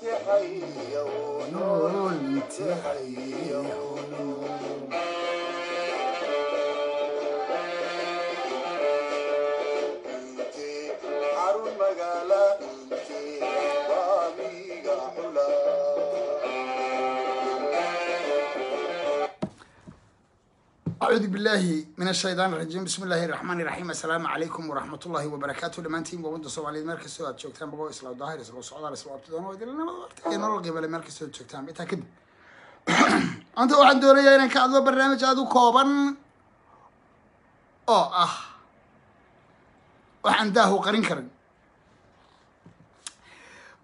Xaya oo nool, inti xaya oo nool. Inti xarun magaala, inti baamiga xula. Acuudu billahi min ashaytaan arajiim. Bismi illahi raxmaani raxiim. Assalaamu calaykum waraxmat ullahi wabarakaatu. Dhammaantiin waa ummadda Soomaaliyeed meel kastoo aad joogtaan, bogo isla daahir, isla socdaal, isla abtidoon oo idil nabad warta iyo nolol qiibale meel kastoo aad joogtaan. Intaa kadib, maanta waxaan doonayaa inaan ka hadlo barnaamij aada u kooban oo ah waxaan daahu qarin karin.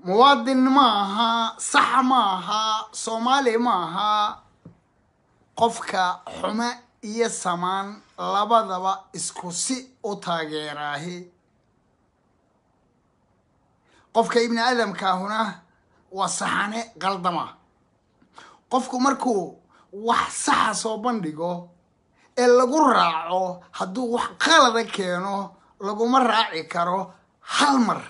Muwaadin ma aha, sax ma aha, Soomaali ma aha qofka xume iyo samaan labadaba isku si u taageeraahi. Qofka ibni aadamkaahuna waa saxane qaldama. Qofku markuu wax saxa soo bandhigo ee lagu raaco, hadduu wax qalada keeno laguma raaci karo hal mar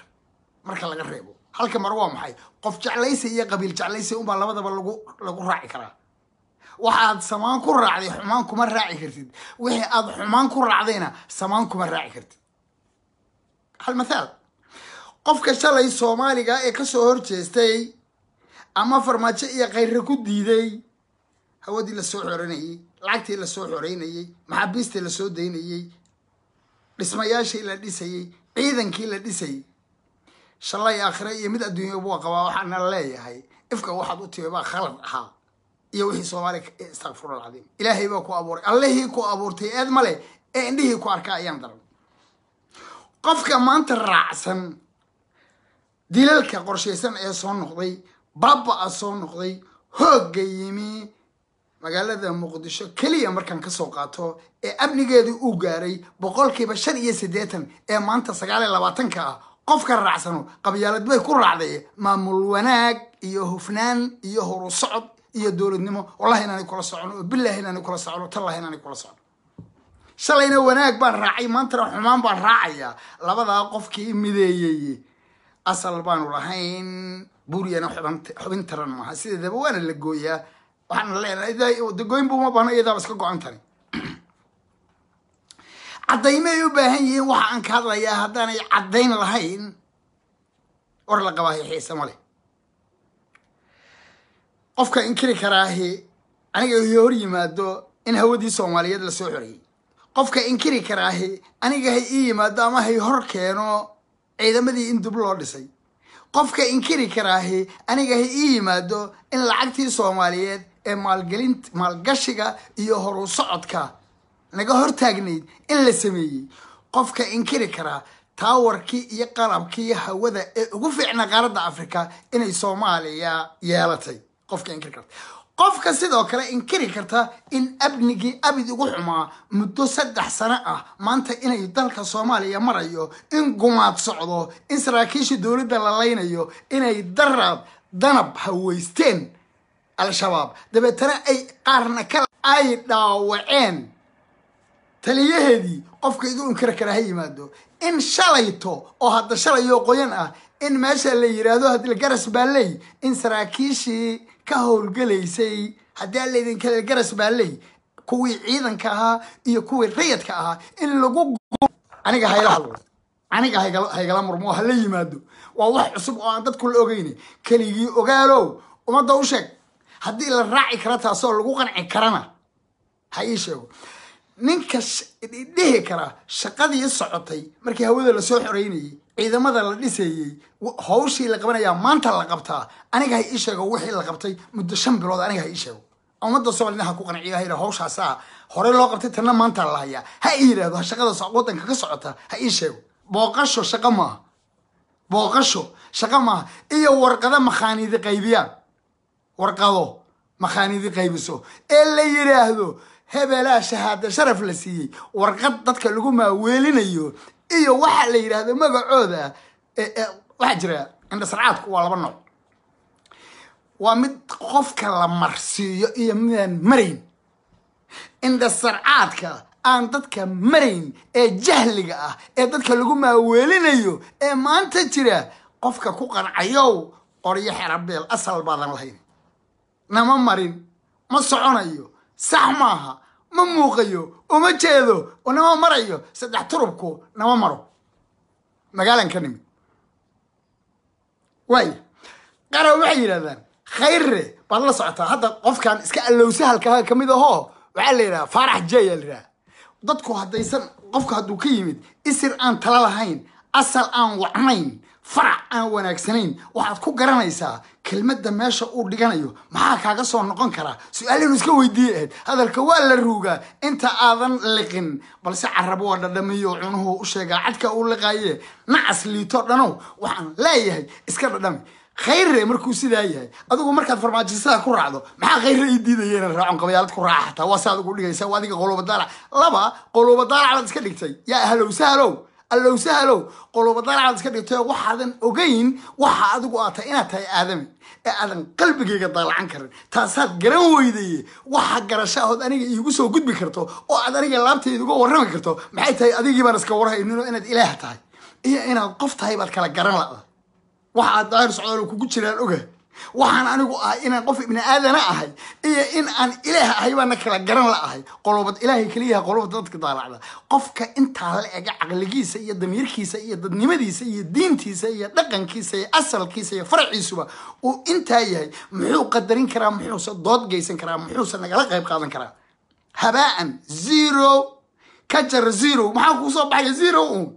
marka laga reebo. Halka mar waa maxay? Qof jeclaysi iyo qabiil jeclaysi unbaa labadaba lagu raaci karaa. Waxaad samaan ku raacday xumaan kuma raaci kartid, wixii aad xumaan ku raacdayna samaan kuma raaci kartid. Hal mathaal, qofka shalay Soomaaliga ee kasoo horjeestay ama Farmaajo iyo Khayre ku diiday hawadii lasoo xoranayey, lacagtii lasoo xoreynayey, maxaabiistii lasoo daynayey, dhismayaashii la dhisayey, ciidankii la dhisayey, shalay aakhire iyo mid adduunya buu qabaa. Waxaana leeyahay ifka waxaad u timi baa khalad ahaa iyo wixii Soomaaliya. Istakfirullah alcadiim. Ilaahay baa ku abuuray, Allihii ku abuurtay eed male ee indhihii ku arkaa ayaan daran. Qofka maanta raacsan dilalka qorshaysan ee soo noqday, baaba-a soo noqday, hoogga yimi magaalada Muqdisho keliya markaan kasoo qaato ee amnigeedu uu gaaray 85% ee maanta 29-ka ah, qofka raacsano qabyaalad bay ku raacday maamul wanaag iyo hufnaan iyo horu socod iyo dowladnimo, wallahi inaanay kula socono, oo billahi inaanay kula socono, tallahi inaanay kula socono. Shalayna wanaag baan raacay, maantana xumaan baan raacayaa. Labadaa qofkii mideeyey asal baanu lahayn, buuriyana xubin taran maaha sideedaba, waana la gooyaa. Waxaana leenahay goyn buma baahno, iyadaaba iska go-an tani. Caddaymay u baahan yihiin waxa aan ka hadlayaa. Haddaanay caddayn lahayn, war la qabaahi xiise ma leh. Qofka inkiri karaahi aniga hi hor yimaado in hawadii Soomaaliyeed lasoo xoreeyey. Qofka inkiri karaahi aniga hay ii yimaado ama hay hor keeno ciidamadii in dib loo dhisay. Qofka inkiri karaahi aniga hay ii yimaado in lacagtii Soomaaliyeed ee maalgelin, maalgashiga iyo horu socodka naga hortaagnayd in la sameeyey. Qofka inkiri karaa taawarkii iyo qalabkii hawada ee ugu fiicna qaaradda Africa inay Soomaaliya yeelatay. Qofka inkiri karta, qofka sidoo kale inkiri karta in amnigii abid ugu xumaa muddo 3 sano ah maanta inay dalka Soomaaliya marayo, in gumaad socdo, in saraakiisha dowladda la laynayo, inay daraad Danab haweysteen Al-Shabaab, dabeetana ay qaarna ka ay dhaawaceen taliyaheedii, qofka igu inkiri kara ha yimaado. In shalayto oo hadda shalayoo qoyan ah in meesha la yiraahdo haddii Garas Baalley in saraakiishii ka howlgelaysay, haddii alla idinka Garas Baalley kuwii ciidanka ahaa iyo kuwii rayadka ahaa in lagu, aniga hayla hadlo, aniga haygala murmo, hala yimaado. Waa wax cusub oo aan dadku la ogeyni. Keligii ogaalow, ummadda u sheeg haddii la raaci kara taasoo lagu qanci karana ha ii sheego. Ninka dhihi kara shaqadii socotay markii hawada lasoo xoreynayey, ciidamada la dhisayey, hawshii la qabanayaa maanta la qabtaa, aniga ha ii sheego wixii la qabtay muddo 5 bilood. Aniga ha ii sheego, ummadda Soomaalida ha ku qanciyo, ha yidhaho hawshaasaa horey loo qabtay, tanna maanta la hayaa. Ha ii yidhahdo shaqada waddanka ka socota ha ii sheego. Booqasho shaqo maaha, booqasho shaqo maaha iyo warqado makhaaniidi qaybiyaan, warqado makhaaniidi qaybiso ee la yidhaahdo hebelaa shahaada sharaf la siiyey, warqad dadka lagu maaweelinayo iyo waxa la yidhaahdo magacooda. Waxaa jira indhasarcaadku waa laba nooc: waa mid qofka la marsiiyo iyo midaan marayn. Indhasarcaadka aan dadka marayn ee jahliga ah ee dadka lagu maaweelinayo ee maanta jira, qofka ku qancayow Qoryo xerabeel asal baadan lahayn, nama marin, ma soconayo, sax maaha, ma muuqayo, uma jeedo, nama marayo. Saddex turubku nama maro. Magaalan ka nimid waay. Qara waxay yidhahdaan Khayre baad la socotaa. Hadda qofkan iska allowsahalkaha kamid ahoo waxaa la yidhaha Faarax Jeyaa la yidhaha. Dadku haddaysan, qofku hadduu ka yimid isir aan tala lahayn, asal aan wacnayn, farac aan wanaagsanayn, waxaad ku garanaysaa kelmadda meesha uu dhiganayo. Maxaa kaaga soo noqon karaa? Su-aal inuu iska weydiiye ahayd. Hadalka waa la ruugaa inta aadan liqin, balse carabo waa dhadhamiyo, cunuhu u sheegaa cadka uu liqaaye. Nacas liito dhanow, waxaan leeyahay iska dhadhami. Khayre markuu sidaa yahay, adigu markaad farmaajisada ku raacdo, maxaa Khayre ii diidaya inaan raacon? Qabyaalad ku raaca xataa waa saad ugu dhigaysa. Waa adiga qoluba daalac, laba qoluba daalac baad iska dhigtay. Yaa ahlow sahalow, allow sahalow, qoluba daalac baad iska dhigtay. Waxaadan ogeyn waxa adigu aad tahay, inaad tahay aadami ee aadan qalbigayga daalacan karin, taasaad garan weydaye. Waxa garasho ahood aniga iigu soo gudbi karto oo aad aniga laabtayda uga warrami karto maxay tahay? Adigii baan iska warhaynino. Inaad ilaah tahay iyo inaad qof tahay baad kala garan la'da. Waxa aad Daahir Socdaal kugu jiraan oga. Waxaan anigu ahay inaan qof ibni aadana ahay iyo in aan ilaah ahay baana kala garan la ahay. Qolobad ilaahay keliyaha qolobad dadka daalacda. Qofka intaa la ega caqligiisa iyo damiirkiisa iyo dadnimadiisa iyo diintiisa iyo dhaqankiisa iyo asalkiisa iyo farciisuba uu intaa yahay, muxuu qadarin karaa? Muxuuse dood geysan karaa? Muxuuse nagala qayb qaadan karaa? Habaa'an zero ka jar zero, maxaa kuu soo baxaya? Zero uun.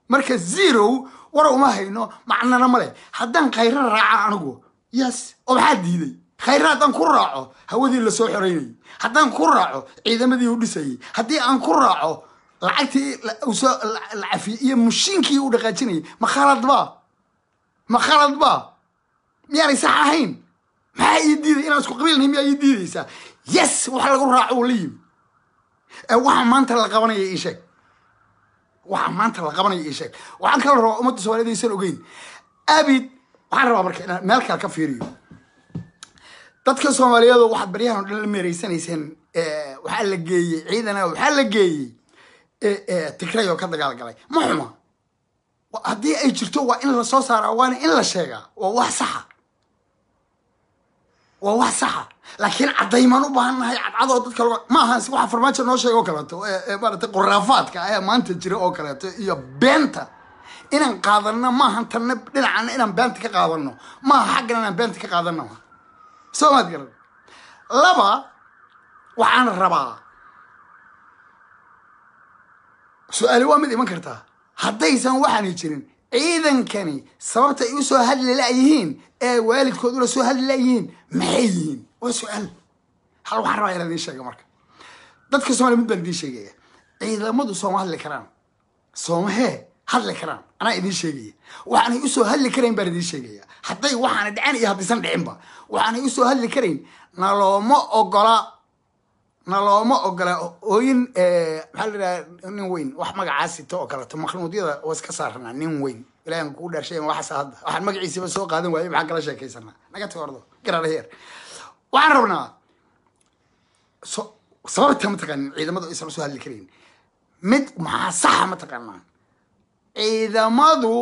Marka zero war uma hayno, macnana ma leh. Haddaan Khayro raaca anigu, yes, oo maxaa diiday? Khayre haddaan ku raaco hawadii lasoo xoreynayay, haddaan ku raaco ciidamadii u dhisayay, haddii aan ku raaco lacagtii usoo la cafiyey iyo mushiinkii u dhaqaajinayay, ma khalad ba? Ma khalad ba? Miyaanay sax ahayn? Maxaa ii diiday? Inaan isku qabiilnahay miyaa ii diidaysaa? Yes, wax lagu raaco uu la yimi. Ee waxa maanta la qabanaya ii sheeg, waxa maanta la qabanaya ii sheeg. Waxaan kala rabaa ummadda Soomaaliyed aysan ogeyn abid. Waxaan rabaa marka inaan meel kale ka fiiriyo. Dadka Soomaaliyeed, waxaad baryahan o dhan la meereysanayseen, waxaa la geeyey ciidana, waxaa la geeyey Tigray oo ka dagaal galay. Ma xuma haddii ay jirto, waa in la soo saaraa, waana in la sheegaa. Waa wax saxa, waa wax saxa, laakiin caddaymaan u baahan nahay, cadcadoo dadka loo ma ahan. Waxa Farmaajo noo sheega oo kaleeto, maaragtay, khuraafaadka ayaa maanta jira oo kaleeto iyo beenta inaan qaadano maahan. Tanna dhinacana inaan beenta ka qaadano maaha, xaggana inaan beenta ka qaadano maaha. Soo maad garan? Laba, waxaan rabaa su-aali waa mid iman kartaa: haddaysan waxaanay jirin, ciidankani sababta ay usoo hadli la'yihiin ee waalidkood ula soo hadli la'yihiin maxay yihiin? Waa su-aal. Hal waxaan rabaa inaan idiin sheega marka, dadka Somalia, mid baan idiin sheegaya. Ciidamadu sooma hadli karaan, soomahee hadli karaan? Anaa idiin sheegaya waxaanay usoo hadli karayn baan idiin sheegaya. Hadday waxaana dhicin iyo haddaysan dhicinba, waxaanay usoo hadli karayn, nalooma ogola, nalooma ogola. Ooyin maxaa la yidhaha, nin weyn wax magacaas sito oo kaleeto makhnuudyada waa iska saaranaa. Nin weyn, ilahi aan kugu dhaarshay, waxaas hadda waxaan magaciisiba soo qaadan waayey, maxaan kala sheekaysanaa? Naga tag, ordo garaadheer. Waxaan rabnaa so sababta mataqaanin ciidamadu aysan usoo hadli karayn mid maxaa saxa mataqaanaa? Ciidamadu,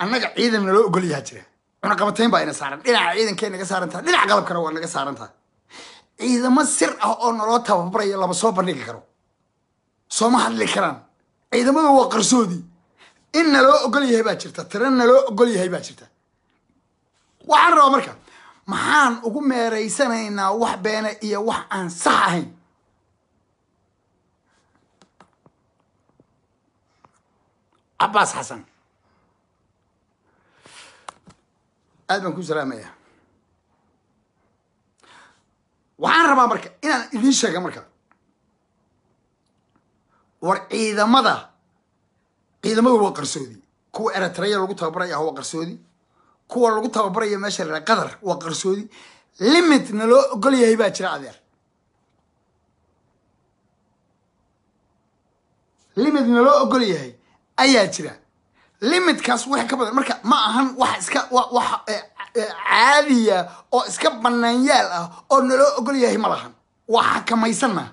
annaga ciidan naloo ogol yahaa jira, cunaqabatayn baa ina saaran. Dhinaca ciidankay naga saaran tahay, dhinaca qalabkana waa naga saaran tahay. Ciidamo sir ah oo naloo tababarayo lama soo bandhigi karo, sooma hadli karaan. Ciidamadu waa qarsoodi. In naloo ogol yahay baa jirta, tiro naloo ogol yahay baa jirta. Waxaan rabaa marka, maxaan ugu meereysanaynaa wax beena iyo wax aan sax ahayn? Cabaas Xasan, aad baan ku salaamaya. Waxaan rabaa marka inaan idiin sheega marka, war ciidamada, ciidamadu waa qarsoodi. Kuwa Eritrea lagu tababaraya waa qarsoodi, kuwa lagu tababaraya meesha la Qatar waa qarsoodi. Limit na loo ogol yahay baa jira, adeer. Limit na loo ogol yahay ayaa jira. Limitkaas wax ka badan marka ma ahan wax iska wax caadiya oo iska banaanyaal ah oo naloo ogol yahay ma lahan. Waa xakamaysannaha,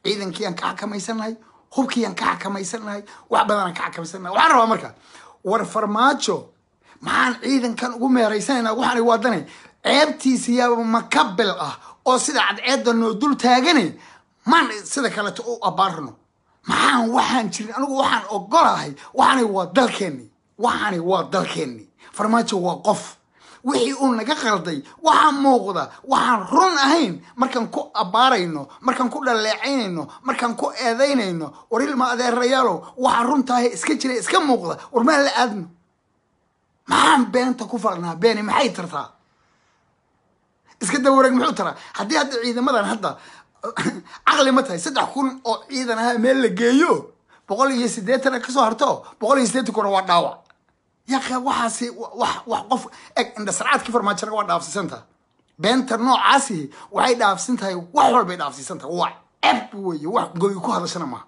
ciidankii aan ka xakamaysannahay, hubkii aan ka xakamaysannahay, wax badan aan ka xakamaysannahay. Waxaan rabaa marka, war Farmaajo Maxaan ciidankan ugu meeraysanaynaa? Waxaanay waadanay ceebtiisa yaaba makabil ah oo sida cadceedda noo dul taagane, maan sida kaleto u abaarno. Maxaan waxaan jirin? Anigu waxaan ogolahay, waxaanay waa dalkeenni, waxaanay waa dalkeenni. Farmaajo waa qof, wixii uu naga qalday waxaa muuqda, waxaan run ahayn markaan ku abbaarayno, markaan ku dhaleecaynayno, markaan ku eedaynayno. War ilma adeerayaalow, waxaa runtahay iska jira, iska muuqda, war maan la aadno? Maxaan beenta ku falnaa? Beeni maxay tartaa? Iska dawareeg muxuu taraa? Haddii hadda ciidamadan hadda caqli ma tahay 3000 oo ciidan ahaa meel la geeyo, 180 kasoo harto, 180 kuna waa dhaawac yaqa. Waxaasi wax qof eg indhasarcaadkii farmaajona waa dhaafsiisantaha. Beenta noocaasi waxay dhaafsan tahay, wax walbay dhaafsiisan tahay. Waa ceb weeye, wax goyi ku hadashana maaha.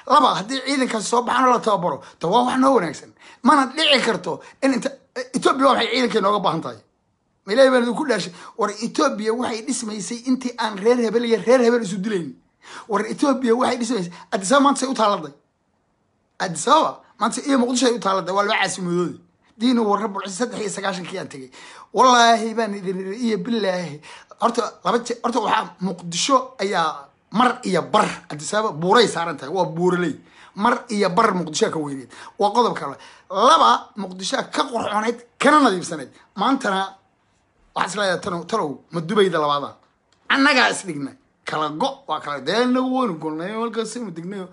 Laba, haddii ciidankaasi soo baxaan oo la tababaro, ta waa wax noo wanaagsan. Mana dhici karto in inta Etoobiya waxay ciidankay nooga baahan tahay. Ma Ilahay baan idinku dhaashay? War Etoobiya waxay dhismaysay intii aan reer hebel iyo reer hebel isu dilayn. War Etoobiya waxay dhismaysay Addis Ababa maanta say u taaladay, Addis Ababa maanta iyo Muqdisho ay u taaladay, waa laba caasimadoodi diinu. Warra bulcisa 93-kii aan tegey, wallaahi baan idin iri iyo bilaahi, horta laba je horta waxaa Muqdisho ayaa mar iyo bar Addis Ababa buuray saaran tahay, waa buuraley, mar iyo bar Muqdishoa ka weyneed. Waa qodob kale. Laba, Muqdishoa ka qurxoonayd kana nadiifsanayd. Maantana waxaa is leedahay talow talow ma Dubayda labaada annagaa isdhigna kala go waa kala dee. Anagu waynu golnay halkaasaynu degnay,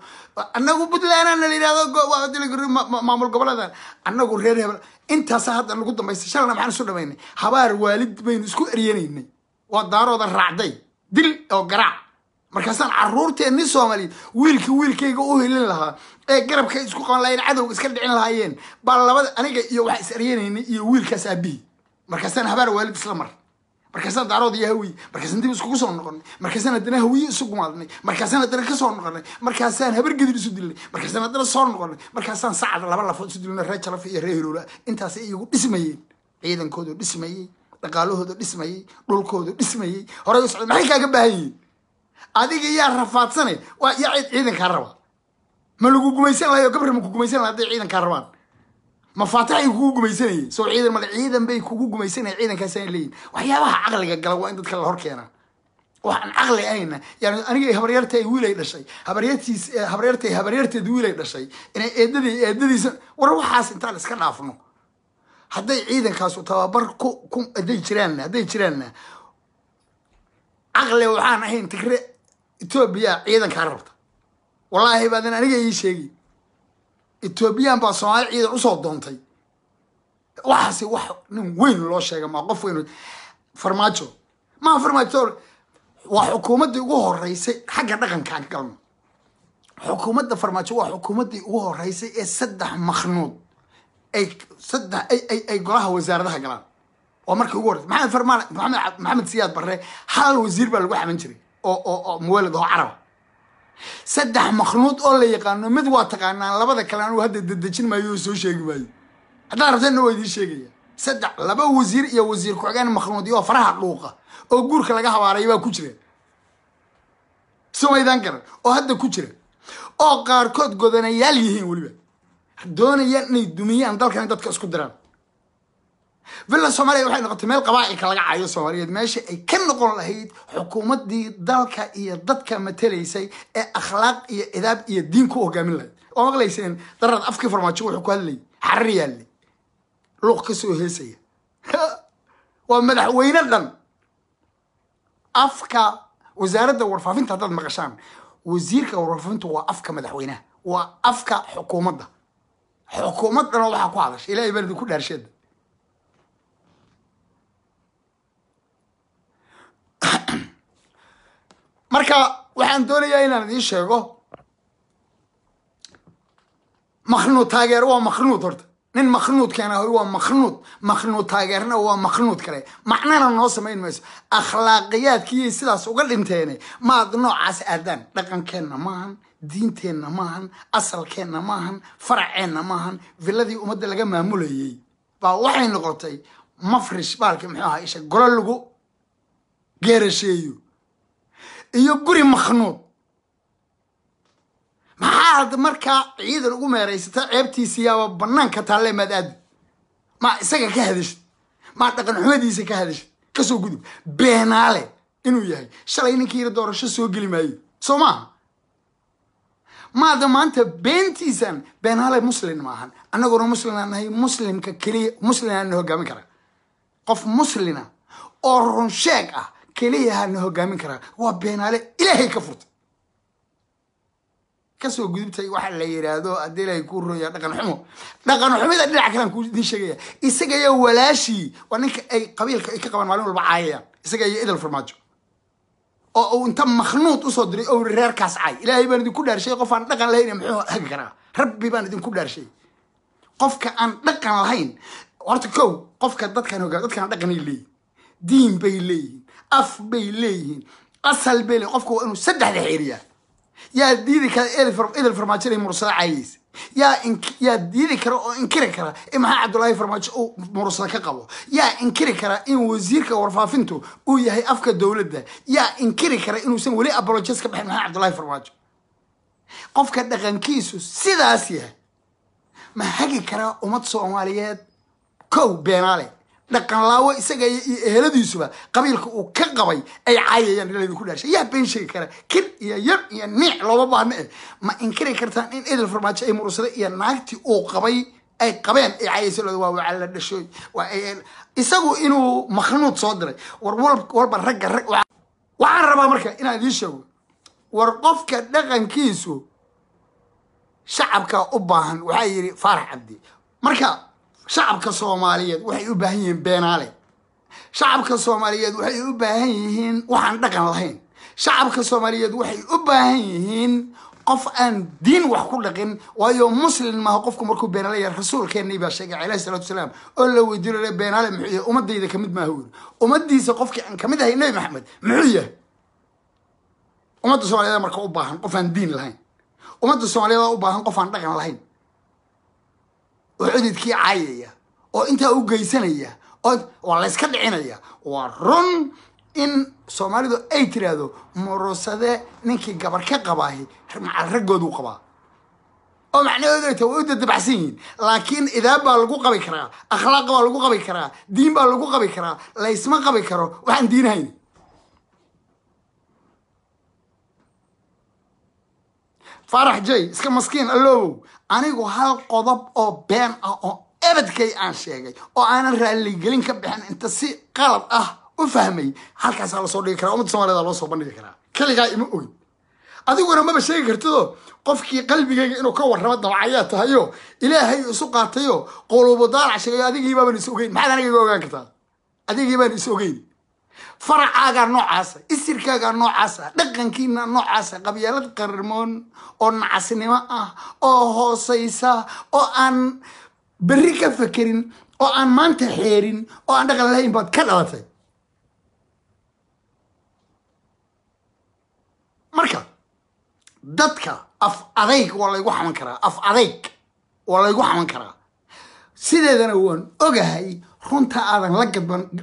annagu Puntlandna la yidhahdo waa dili maamul goboleedan, annagu reer hebel. Intaasa hadda nagu dambaysa. Shalna maxaan isu dhamaynay? Habaar waalid baynu isku eryanaynay, waa daarooda raacday, dil oo garaac. Markaasaan caruurteenni Soomaaliyeed, wiilkii wiilkayga u helin lahaa ee garabka isku qaban lahaayeen, cadowga iska dhicin lahaayeen, baa labada aniga iyo waxaa is eryanaynay iyo wiilkaas aabihii. Markaasaan habaar waalid isla mar, markaasaan daarood iyo Hawiye, markaasaan dib iskugu soo noqonay, markaasaan haddana Hawiye isu gumaadnay, markaasaan haddana kasoo noqonay, markaasaan Habargedir isu dilnay, markaasaan haddana soo noqonay, markaasaan Sacad laba lafood isu dilnay, reer Jalaf iyo reer Hiloola. Intaasay iyagu dhismayeen, ciidankoodu dhismayey, dhaqaalahoodu dhismayey, dhulkoodu dhismayey, horey u socday. Maxay kaaga baahan yihiin adiga? Yaa rafaadsane? Waa yaa ciidankaa raba? Ma lagu gumaysan lahayo? Gabri ma ku gumaysan lahay hadday ciidankaa rabaan? Ma faataxay kugu gumaysanayeen? Soo ciidan male, ciidan bay kugu gumaysanayeen, ciidankaasay leeyihin. Waxyaabaha caqliga gala waa in dadka la hor keenaa. Waxaan caqli ahayna yani aniga habaryartay wiil ay dhashay, habaryartiis, habaryartay habaryarteed wiil ay dhashay, inay eedadii eedadiisa. War waxaas intaan iska dhaafno, hadday ciidankaasu tababar ku hadday jiraanna caqli waxaan ahayn Tigre Etoobiya ciidankaa rabta, wallaahi baadan aniga ii sheegi Etoobiyaan baa Soomaali ciidan usoo doontay. Waxaasi wax nin weyn loo sheega maa, qof weyn. Farmaajo maa, Farmaajo waa xukuumaddii ugu horeysay xagga dhaqanka aan ka galno. Xukuumadda Farmaajo waa xukuumaddii ugu horeysay ee saddex makhnuud ay saddex ay golaha wasaaradaha galaan. Waa markii ugu horreysay. Maxamed Farmaan, Maxamed Siyaad Barre hal wasiir baa lagu xaman jiray oo muwalid oo Caraba. Saddex makhnuud oo la yaqaano, mid waa taqaanaan, labada kale anigu hadda dedejin maayo oo soo sheegi maayo. Haddaad rabteenna waa idiin sheegaya. Saddex, laba wasiir iyo wasiir ku-xigeen makhnuud iyo faraha dhuuqa oo guurka laga habaaray baa ku jira, somaydaan garan, oo hadda ku jira, oo qaarkood godanayaal yihiin, weliba doonayaan inay dumiyaan dalkan, dadka isku diraan. Villa Soomaaliya waxay noqotay meel qabaa'ilka laga caayo Soomaaliyeed, meesha ay ka noqon lahayd xukuumaddii dalka iyo dadka matalaysay ee akhlaaq iyo idaab iyo diin ku hogaamin lahayd. Oo maqlayseen darad afkii Farmaajo wuxuu ku hadlayay, xarir yaalle luuq ka soo heesaya. Waa madaxweyne dhan. Afka wasaaradda warfaafinta haddaad maqashaan, wasiirka warfaafintu waa afka madaxweynaha, waa afka xukuumadda. Xukuumad dhanoo waxaa ku hadasha, Ilaahay baan idinku dhaarsheeda. Marka waxaan doonayaa inaan idiin sheego, makhnuud taageero waa makhnuud. Horta nin makhnuud keena waa makhnuud, makhnuud taageerna waa makhnuud kale. Macnana noo samayn mayso akhlaaqiyaadkiiyay sidaas uga dhinteene. Maad noocaas aadaan dhaqankeenna maahan, diinteenna maahan, asalkeenna maahan, faraceenna maahan. Villadii ummadda laga maamulayay baa waxay noqotay mafrish baalki muxuu ahaa isha golo lagu geerasheeyo iyo guri makhnuud. Maxaad markaa ciidan ugu meeraysata? Ceebtiisiyaaba banaanka taalle, maad aadi. Ma isaga ka hadashid, ma dhaqan xumadiisa ka hadashid, kasoo gudub beenaale inuu yahay. Shalay ninkii yiri doorasho soo geli maayo, soo maaha? Maada maanta beentiisan beenaale muslin maahan. Annaguna muslimaan nahay, muslimka keliya muslimaa na hogaamin karaa. Qof muslina oo runsheeg ah keliyaha na hogaamin karaa. Waa beenaale ilaahay ka furtay. Kasoo gudubtay waxa la yidhaahdo haddii ilaahay kuu roya dhaqan xumo. Dhaqan xumida dhinaca kalean kuu idin sheegaya. Isaga iyo walaashii waa ninka ay qabiilka ay ka qabaan, maalin walba caayayaan, isaga iyo Idil Farmaajo oo uu inta makhnuud usoo diray oo reerkaas caay. Ilaahay baan idinku dhaarshay, qof aan dhaqan lahayn muxuu hagi karaa? Rabbi baan idinku dhaarshay, qofka aan dhaqan lahayn horta kow, qofka dadkan hogaa, dadkan dhaqanay leeyihin, diin bay leeyihiin, af bay leeyihiin, asal bay leeyihin. Qofka waa inuu saddexda xeeriyaa. Yaa diidi kara Idil Farmaajo inay Mursado caayaysa? Yaa diidi kara oo inkiri kara in Maxaa Cabdullaahi Farmaajo uu Mursado ka qabo? Yaa inkiri kara in wasiirka warfaafintu uu yahay afka dowladda? Yaa inkiri kara inuusan weli apologies ka bixin Maxaa Cabdullaahi Farmaajo? Qofka dhaqankiisu sidaas yahay ma hagi karaa ummad Soomaaliyeed? Kow, beenaale dhaqan laawo, isaga iyo eheladiisuba qabiilka uu ka qabay ay caayayaan. Ila idinku dhaarshay, yaa been sheegi kara? Kir iyo yar iyo niic looma baahno eh. Ma inkiri kartaan in Idil Farmaajo ay Murursada iyo naagtii uu qabay ay qabeen ay caayayso? Looda waa wacala la dhashoy, waa isagu inuu makhnuud soo diray. War walba ragga rag waxaan rabaa marka inaan idiin sheego. War qofka dhaqankiisu shacabka u baahan, waxaa yidhi Faarax Cabdi. Marka shacabka Soomaaliyeed waxay u baahan yihiin beenaale, shacabka Soomaaliyeed waxay u baahan yihiin waxaan dhaqan lahayn, shacabka Soomaaliyeed waxay u baahan yihiin qof aan diin wax ku dhaqin, waayo muslim maaha qofku markuu beenaale yahay. Rasuulkeennii baa sheegay calayhi salaatu wasalaam oo la weydiinay beenaale muxuu yahay? Ummadayda kamid maaha wuri. Ummadiisa qofkii aan kamid ahay Nebi Maxamed muxuu yahay? Ummadda Soomaaliyeed marka u baahan qof aan diin lahayn, ummadda Soomaaliyeed u baahan qof aan dhaqan lahayn oo cududkii caayaya oo intaa u geysanaya oo waa la iska dhicinaya. Waa run in Soomaalidu ay tiraahdo Murusade ninkii gabar ka qabaahi macal raggoodu qabaa, oo macnahoodu ay tahay way u dadabacsan yihiin. Laakiin idaab baa lagu qabi karaa, akhlaaq baa lagu qabi karaa, diin baa lagu qabi karaa, laysma qabi karo waxaan diinahayn. Faarax Jay iska maskiin alloobow. Anigu hal qodob oo been ah oo ebedkay aan sheegay oo aanan raaligelin ka bixin inta si qalad ah u fahmay halkaasaa lasoo dhigi karaa, ummadda Soomaaliyed loo soo bandhigi karaa. Keligaa ima ogin, adiguna maba sheegi kartido. Qofkii qalbigayga inuu ka warramo dabacayaa tahayo ilaahay isu qaatayo quluubu daalac sheegayo. Adigii baaban is ogeyn, maxaad aniga iga ogaan kartaa? Adigii baan is ogeyn. Faracaagaa noocaasa, isirkaagaa noocaasa, dhaqankiina noocaasa, qabyaalad qarmoon oo nacasnimo ah oo hooseysa oo aan berri ka fekerin oo aan maanta xeerin oo aan dhaqan lahayn baad ka dhalatay. Marka dadka af adayg waa laygu xaman karaa, af adayg waa laygu xaman karaa. Sideedana waan ogahay runta aadan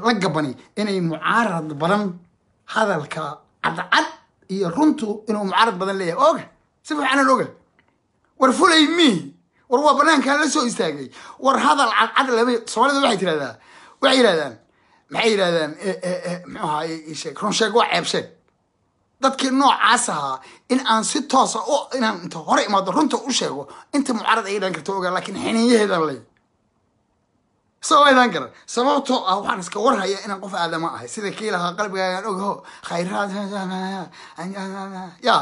la gabani inay mucaarad badan, hadalka cadcad iyo runtu inuu mucaarad badan leeyahay oga, si fiicanan oga. War fulay mi, war waa banaankaan la soo istaagay. War hadal cadcad lama. Soomaalida waxay tirahdaa, waxay yidhahdaan, maxay yidhahdaan, muxuu ahaay, ii sheeg, run sheeg waa ceeb sheeg. Dadkii noocaas ahaa in aan si toosa u inaan inta hore imaado runta u sheego inta mucaarad ay dhan karto ogaa, laakiin xiniinyaheedan ley soo garan. Sababtoo ah waxaan iska warhayaa inaan qof aadama ahay, sida kii lahaa qalbigaagaan ogaho khayraad ya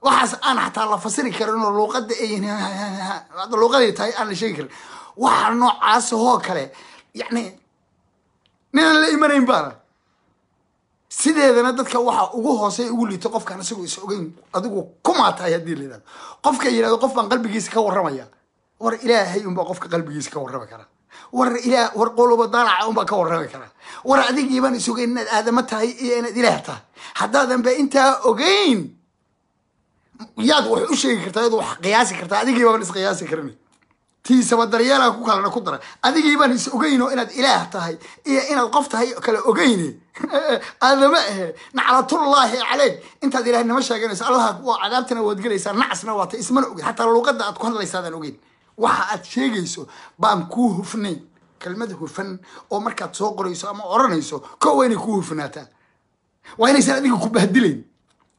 waxaas aan xataa la fasiri karin oo luuqada ay luuqaday tahay aan la sheegi karin. Waxa noocaas oo kale yacni ninaan la imanayn baana. Sideedana dadka waxa ugu hooseeya ugu liito qofkaan isagoo is ogeyn adigu kumaa tahay haddii la yidhahdo. Qofka yidhahdo qof baan qalbigiisa ka warramaya, war ilaahay unbaa qofka qalbigiisa ka warrami kara. War ilaah, war quluba daalaca unbaa ka warrami kara. War adigii baan is ogeyn inaad aadamo tahay iyo inaad ilaah tahay. Haddaadan ba intaa ogeyn yaad wax u sheegi kartaa, yaad wax qiyaasi kartaa? Adigii baan is qiyaasi karin, tiisaba daryeelaa ku kalena ku dara. Adigii baan is ogeyno inaad ilaah tahay iyo inaad qof tahay kale ogeyne, aadama ahe. Naclatullaahi caleyk intaad ilaahnimo sheeganayso. Allaha waa cadaabtana waad gelaysaa, nacasna waa ta ismana ogeyn. Xataa luuqada aad ku hadlaysaadaan ogeyn, waxa aad sheegayso baan kuu hufnayn. Kelmad hufan oo markaad soo qorayso ama oranayso, ko waa inay ku hufanaataa, waa inaysan adiga ku bahdilayn.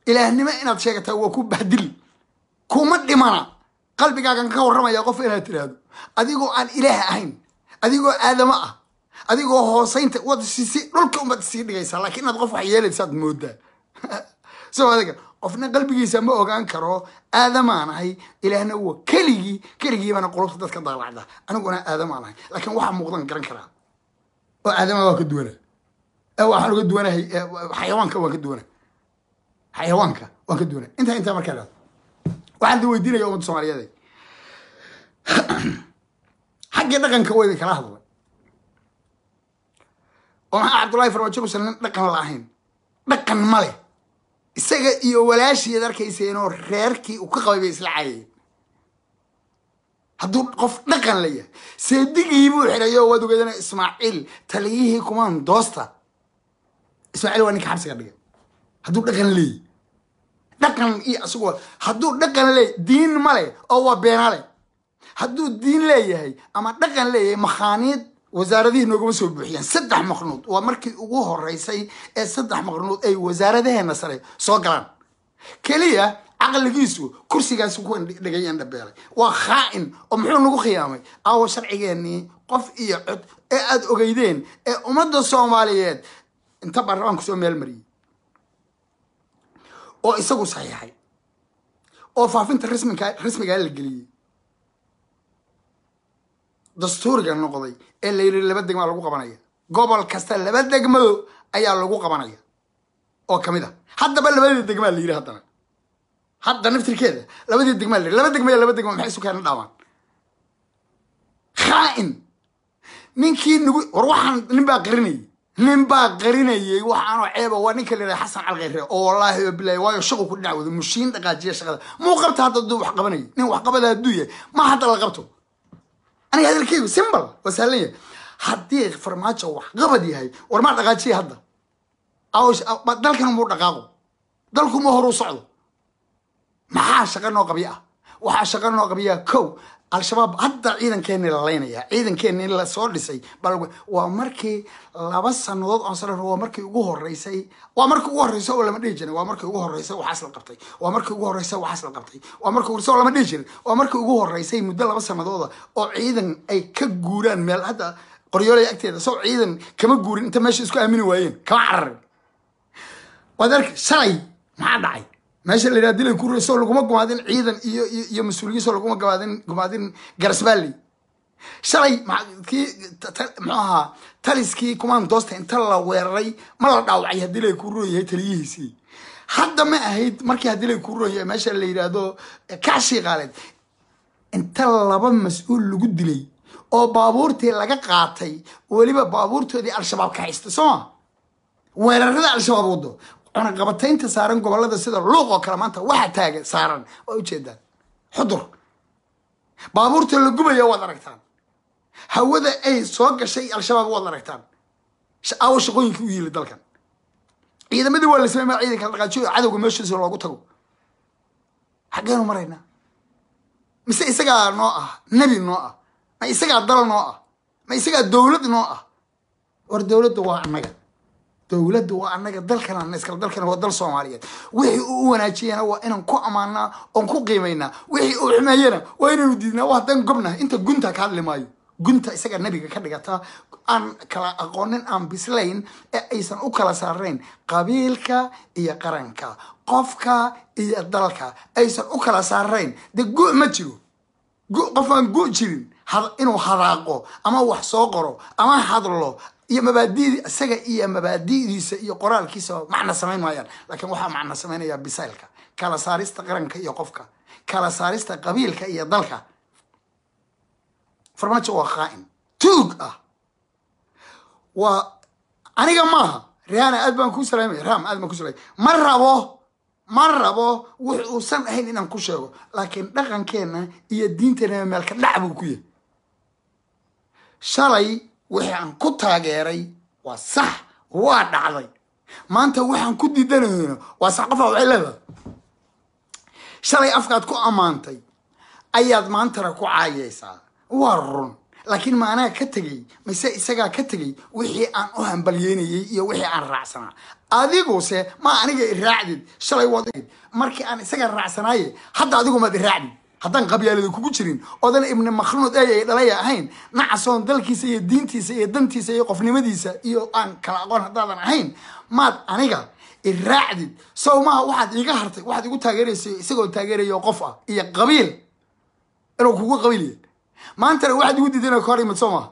Ilaahnimo inaad sheegataa waa ku bahdili, kuma dhimana. Qalbigaagan ka warramaya qof inaad tiraahdo adigoo aan ilaah ahayn, adigoo aadamo ah, adigoo hoosaynta waad sisi dhulka unbaad sii dhigaysaa, laakiin inaad qof wax yeelaysaad moodaa. So adiga qofna qalbigiisa ma ogaan karo. Aadamaan ahay, ilaahna waa keligii, keligiibana qulubta dadka daalacda. Aniguna aadamaan ahay, laakiin waxaa muuqdan garan karaa oo aadama waa ka duwana. Waxaan uga duwanahay xayawaanka, waan ka duwana xayawaanka, waan ka duwana. Intaa markaa dhahdo, waxaan da weydiinaya ummadda Soomaaliyeed xaggii dhaqanka waa idin kala hadlay oo maxaa Cabdullahi Farmaajo usan nin dhaqan la ahayn? Dhaqan ma leh. Isaga iyo walaashiiad arkayseenoo reerkii uu ka qabay bay isla caayeen. Hadduu qof dhaqan la yahay, seedigii buu xidhay oo waad ogeedana Ismaaciil, taliyihii kumaan doosta Ismaaciil, waa ninka xabsiga dhigay. Hadduu dhaqan leeyahy, dhaqan iyo isagu hadduu dhaqan leey, diin ma leh oo waa beenale. Hadduu diin leeyahay ama dhaqan leeyahay, makhaaniid wasaaradihii noogama soo buuxiyeen 3 maqnuud. Waa markii ugu horeysay ee 3 maqnuud ay wasaaradaheena sare soo galaan. Keliya caqligiisu kursigaas ku dhigay, indhabeelay, waa khaa'in. Oo muxuu nagu khiyaamay? Aawo sharcigeenii qof iyo cod ee aada ogeydeen ee ummadda Soomaaliyeed inta baarlamaanku soo meel mariyey oo isagu saxiixay oo faafinta rasmigaa la geliyey, dastuuriga noqday, ee la yidhi 2 degmaa lagu qabanaya, gobol kasta 2 degmo ayaa lagu qabanaya oo kamid a? Haddaba labadii degmaa la yidhi, haddana hadda naftirkeeda labadii degmaa la yidhi, 2 degmo iyo 2 degmo maxay isu keena dhaawaan? Khaa'in ninkii nagu war waxaan nin baa qarinayay, nin baa qarinayay waxaanoo ceeba. Waa ninka la yidhaha Xasan Calkhayre oo wallaahi oo bilahi, waayo shaqu ku dhinac wado mushiin dhaqaajiya. Shaqada muu qabta hadda? Hadduu wax qabanayay, nin wax qabada hadduu yahay, ma hadda la qabto. Aniga hadalkeygu simple, waa sahlan yahay. Haddii Farmaajo wax qabad yahay, war maa dhaqaajiya hadda dalkan muu dhaqaaqo, dalku ma horu socdo. Maxaa shaqa noo qabya ah? Waxaa shaqa noo qabyaa kow, Al-Shabaab hadda ciidankeeni la laynaya, ciidankeeni la soo dhisay. Waa markii 2 sanadood oon sano, waa markii ugu horeysay, waa markii ugu horeysay oo lama dhihi jirin. Waa markii ugu horeysay waxaas la qabtay, waa markii ugu horeysay waxaas la qabtay, waa markii ugu horeysay oo lama dhihi jirin. Waa markii ugu horeysay muddo 2 sanadooda oo ciidan ay ka guuraan meel. Hadda Qoryoolay agteeda soo ciidan kama guurin, inta meesha isku aamini waayeen kama cararin. Waad arki shalay maxaa dhacay meesha la yidhaha dilay ku soo laguma gumaadin ciidan iyo mas-uuliyiin, soo laguma gumaadin Garasbaalley shalay. Kii muxuu ahaa taliskii kumaan doosta inta la weeraray ma la dhaawacay haddii lay ku roon yahay taliyihiisii? Hadda ma ahayd markii haddii lay ku roon yahay meesha la yidhaahdo Kacshii Qaaleed inta 2 mas-uul lagu dilay oo baabuurtii laga qaatay, weliba baabuurtoodii Al-Shabaab ka haysta, soo ma weerarada Al-Shabaab wado, cunaqabataynta saaran gobolada sida Luuq oo kale maanta waxa taagan saaran waa ujeedaan, Xudur baabuurta la gubaya waad aragtaan, hawada ay soo gashay Al-Shabaab waad aragtaan. Aawo shaqooyinkii u yili dalkan? Ciidamadii waa la samey, ma ciidanka la dhaqaajiyo, cadowga meeshiisa loogu tago. Xaggeenu maraynaa? Mise isagaa noo ah nebi noo ah? Ma isagaa dal noo ah? Ma isagaa dowlad noo ah? War dowladda waa annaga, dowladda waa annaga, dalkana ana iskale, dalkana waa dal Soomaaliyeed. Wixii uu u wanaajiyana waa inaan ku ammaanaa oon ku qiimaynaa, wixii uu xumeeyana waa inaanu diidnaa. Waa haddaan gobnahay inta gunta ka hadli maayo. Gunta isaga nebiga ka dhigataa aan kala aqoonin, aan bislayn, ee aysan u kala saarayn qabiilka iyo qaranka, qofka iyo dalka aysan u kala saarayn. Dee gu ma jiro gu qof aan gu jirin inuu hadaaqo ama wax soo qoro ama hadlo iyo mabaadidi isaga iyo mabaadi'diisa iyo qoraalkiisa macna samayn maayaan. Laakiin waxaa macna samaynaya bisaylka, kala saarista qaranka iyo qofka, kala saarista qabiilka iyo dalka. Farmaajo waa khaa'in tuug ah. Waa aniga maaha. Rihanna, aad baan kuu salaamay. Ram, aad baan ku salaamay. Ma rabo wux uusan ahayn inaan ku sheego, laakiin dhaqankeena iyo diinteena meel ka dhac buu ku yahay. Shalay wixii aan ku taageeray waa sax, waa dhacday. Maanta waxaan ku diidanayno waa sax. Qofaa waxay leedahay shalay afkaad ku ammaantay ayaad maantana ku caayaysaa. Waa run. Laakiin ma anaa ka tegey mise isagaa ka tegey wixii aan u hambalyeynayey iyo wixii aan raacsanaa? Adiguse ma aniga iraacdid? Shalay waad markii aan isaga raacsanaaye, hadda adigu maad iraacdid. Haddaan qabyaalada kugu jirin oodan Ibni Makhnuud ey ay dhalaya ahayn, nacasoon dalkiisa iyo diintiisa iyo dantiisa iyo qofnimadiisa iyo aan kala aqoon haddaadan ahayn, maad aniga iraacdid? Sow maha waxaad iiga hartay waxaad igu taageeraysay isagoo taageerayo qof ah iyo qabiil inuu kugu qabiil yahay? Maantana waxaad igu diiday inaa ka hor imid, soo maaha?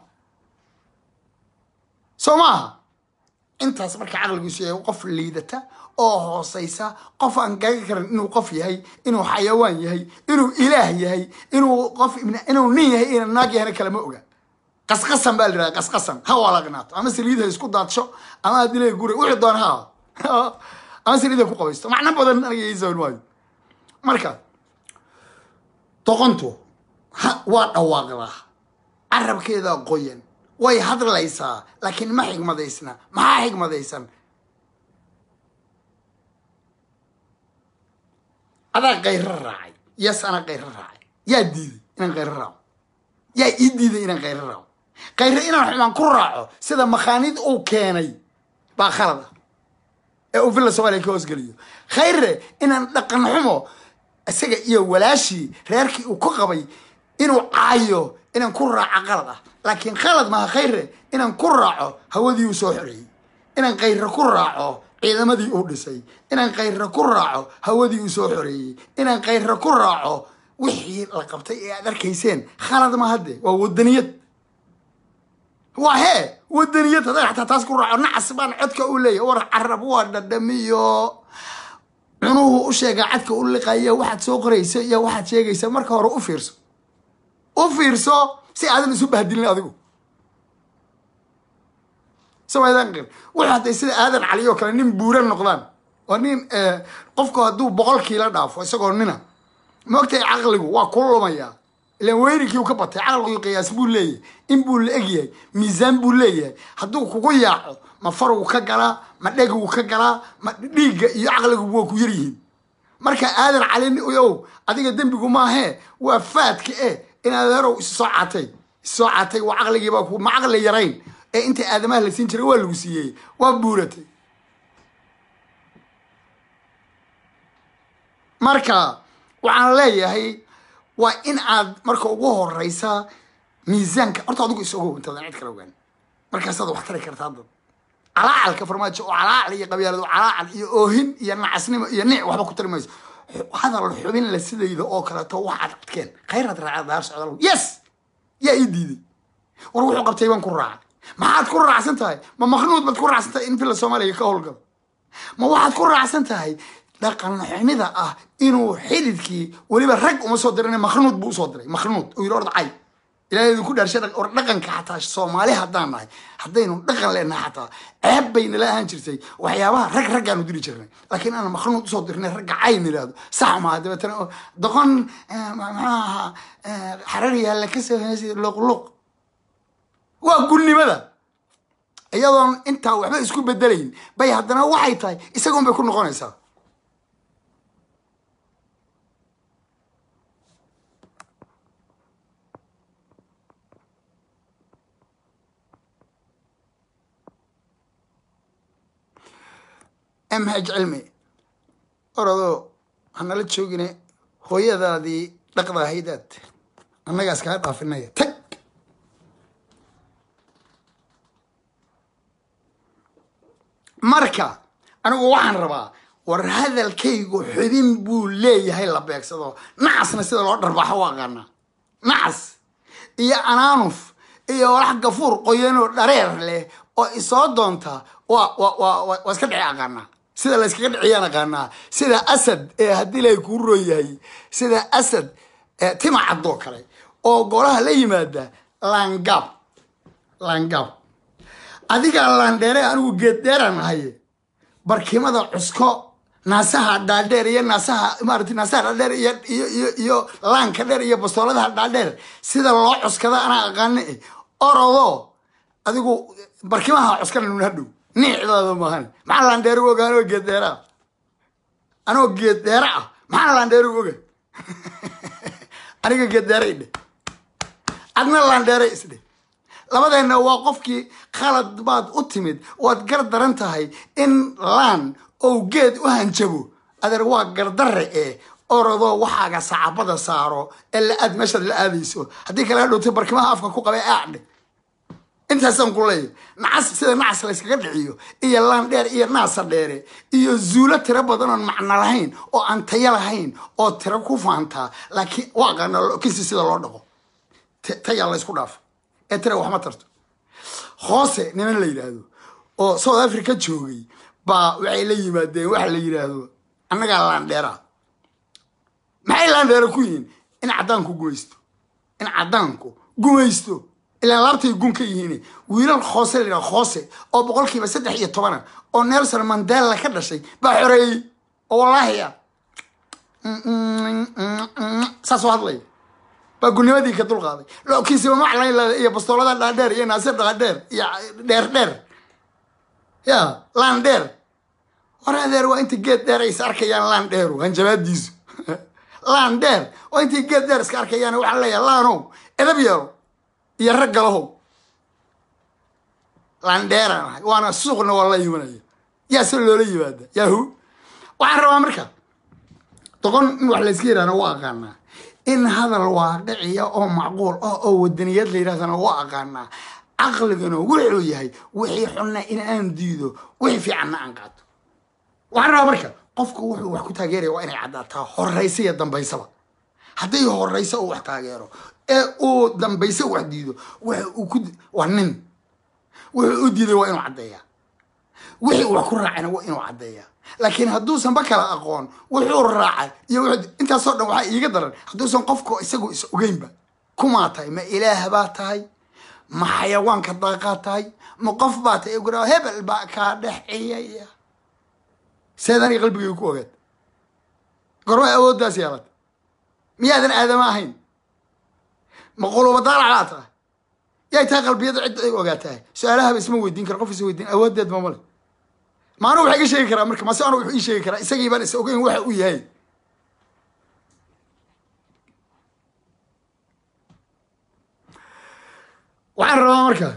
Soo maaha? Intaas marka caqligiisu yahay qof liidata oo hooseysa, qof aan gaga karin inuu qof yahay, inuu xayawaan yahay, inuu ilaah yahay, inuu qof, inuu nin yahay, inuu naag yahayna kalama oga. Qasqasan baa la yidhaha, qasqasan ha walaaqnaato ama saliid ha isku daadsho ama adilay guri wuxuu doona ha ama saliid ha ku qabaysto, macno badan aniga ii sawir maayo. Marka doqontu waa dhawaaqdaa, carabkeeda qoyan, way hadlaysaa, laakiin ma xigmadaysna. Maxaa xigmadaysan? Adaa kayro raacay. Yes, anaa kayro raacay. Yaa diiday inaan kayro raaco? Yaa ii diiday inaan kayro raaco? Kayro inaan xumaan ku raaco sida makhaanid uu keenay baa khalad ah ee uu Villa Soomaaliya ka hoosgeliyo Khayre. Inaan dhaqan xumo isaga iyo walaashii reerkii uu ku qabay inuu caayo inaan ku raaco qalad ah, laakiin khalad maaha Khayre inaan ku raaco hawadii uu soo xoreeyey, inaan Khayre ku raaco ciidamadii uu dhisay, inaan Khayre ku raaco hawadii uu soo xoreeyey, inaan Khayre ku raaco wixii la qabtay ee aad arkayseen. Khalad ma hadde, waa wadaniyad, waa hee wadaniyad. Haddaan xataa taas ku raaco, nacas baan codka u leeyahay. War carab waa dhadhamiyo, cunuhu u sheegaa cadka u liqaya. Waxaad soo qoraysa iyo waxaad sheegaysa marka hore u fiirso, u fiirso si aadan isu bahdilin adigu. Samaydaan qir wuxuu hadday sida Aadan Cali oo kale nin buuran noqdaan oo nin qofku hadduu 100 kiilo dhaafo isagoo nina, maogtahay, caqligu waa ku lumayaa. Ilan weyninkii u ka batay, caqligu qiyaas buu leeyahay, in buu la egyahay, miisaan buu leeyahay. Hadduu kugu yaaco, ma faruu ka galaa, ma dheguu ka galaa, ma dhiigga iyo caqligu waa ku yaryihiin. Marka Aadan Cali ow, adiga dembigu maahee, waa faadka e in adeerow issoo catay, issoo catay. Waa caqligiibaa ku ma caqli yarayn ee inta aadamaha la siin jiray waa lagu siiyey, waa buuratay. Marka waxaan leeyahay waa in aad marka ugu horeysa miisaanka horta adigu is ogow intaadan cid kale ogaan, markaasaad wax tari kartaa. Dad calaacalka Farmaajo oo calaacal iyo qabyaalad oo calaacal iyo oohin iyo nacasnimo iyo nic waxba ku tari mayso. Hadal xubin la sidayda oo kaleeto waxaad adkeen khayraad raaca daar socda. Yes, yaa ii diiday? War wuxuu qabtay baan ku raacay. Maxaad ku raacsan tahay? Ma makhnuud baad ku raacsan tahay in Villa Soomaaliya ka howlgalo? Ma waxaad ku raacsan tahay dhaqan xumida ah inuu xididkii weliba rag uma soo dirin, makhnuud buu usoo diray, makhnuud uu yidhi orda cay? Ilahay idinku dhaarshay, war dhaqanka xataa Soomaali haddaan nahay, haddaynu dhaqan leenahay, xataa ceeb bay nala ahaan jirtay waxyaabaha rag raggaanu diri jirnay, laakiin aan makhnuud usoo dirnay ragga cay nidhaahdo sax maaha. Dabeetana doqon maxaa ahaa xarar yaalla kasoo heesay luqluq, waa gulnimada. Iyadoon intaa waxba isku bedelayn bay haddana waxay tahay isagoon bay ku noqonaysaa. Mh Cilmi, orodoo hanala joogine, hooyadaadii dhaqda ahaydaad annagaas kaa dhaafinaya, tag. Marka anigu waxaan rabaa, war hadalkaygu xubin buu leeyahay la beegsado. Nacasna sida loo dharbaaxo waa aqaanaa. Nacas iyo anaanuf iyo walax gafuur qoyanoo dhareer leh oo isoo doonta waa wa wa waa iska dhici aqaanaa, sida la iskaga dhiciyaan aqaanaa. Sida Asad ee haddii ilaahay kuu roon yahay, sida Asad tima caddoo kale oo golaha la yimaada, laangaab laangaab adigaa laandheere, anigu geed dheeraan ahay. Barkimada cusko, naasaha dhaadheer iyo naasaha maarata, naasaha dhaadheer iyo iyo iyo iyo laanka dheer iyo bastooladaha dhaadheer sida loo cuskada anaa aqaane. Orodo adigu barkimaha cuskana nun hadhow niicdaada maahan. Maxaa laandheer u oga anoo geed dheera ah? Anoo geed dheera ah maxaa laandheer u oga? Aniga geed dheera idhe, Adna laandheere isdheh. Labadeenna waa qofkii khalad baad u timid, waad gar daran tahay in laan ou geed u hanjabo. Adeer, waa gardarre ee orodoo waxaaga sacabada saaro ee la aad meeshaad la aadayso. Haddii kale hadhowtay barkimaha afka ku qabay aacdhe. Intaasaan ku leeyahy, nacas sida nacas layskaga dhiciyo iyo laan dheer iyo naasa dheere iyo zuulo tiro badan oon macno lahayn oo aan tayo lahayn oo tiro ku faantaa, laakiin waa aqaana kinsi sida loo dhaqo. Tayaa laysku dhaafo ee tira wax ma tarto. Hoose niman la yidhaahdo oo South Africa joogay baa waxay la yimaadeen waxa la yidhaahdo annagaa laandheeraa. Maxay laandheera ku yihiin? In caddaanku gumaysto, in caddaanku gumaysto, ilaan laabtay gun ka yihiin. Wiilal Khoose la yidhahdo, Khoose oo 13% oo Nelson Mandela ka dhashay baa xoreeyey oo wallaahi ah saasoo hadlaya baa gunimadii ka dulqaaday. Lookiisiba maclayn iyo bastoolada dhaadheer iyo naasir dhaadheer iyo dheer dheer ya laan dheer. War adeer, waa inta geed dheer ay is arkayaan laan dheeru hanjabaadiisu. Laan dheer waa intay geed dheer iska arkayaan. Waxaan leeyahay, laanow edab yeelo iyo rag galahow. Laan dheeraan ahay, waana suuqna waa la imanaya. Yaa se loola yimaada yahu? Waxaan rabaa marka doqon in wax layska yidhahna waa aqaanaa, in hadal waaqiciya oo macquul ah oo wadaniyad la yidhahdana waa aqaanaa. Caqliguna wuxuu yahay wixii xunna in aan diido, wixii fiicanna aan qaato. Waxaan rabaa marka qofku wuxuu wax ku taageeraya waa inay caddaataa, horraysa iyo dambaysaba. Hadday horrayso uu wax taageero ee uu dambayse wax diido, waxa uu ku waa nin wuxuu u diiday waa inuu caddeeyaa, wixii uu wax ku raacayna waa inuu caddeeyaa. Laakiin hadduusan ba kala aqoon wuxuu raacay iyo intaasoo dhan, waxaa iiga daran hadduusan qofku isagu is ogeynba. Kumaa tahay? Ma ilaah baa tahay? Ma xayawaanka daaqaa tahay? Ma qof baa tahay gura hebel baa kaa dhex ciyaya? Seed aniga qalbigayga ku ogaad? Gormay awooddaas yeelat? Miyaadan aadama ahayn? Ma quluba daalac baa tahay? Yay tahay qalbiyada cid ay ogaatahay? Su-aalahaba isma weydiin kara. Qof is weydiin awooddeed ma male. Ma anu waxa iga sheegi karaa marka? Mase anu wuxuu ii sheegi karaa? Isagii baan is ogeyn waxa uu yahay. Waxaan rabaa marka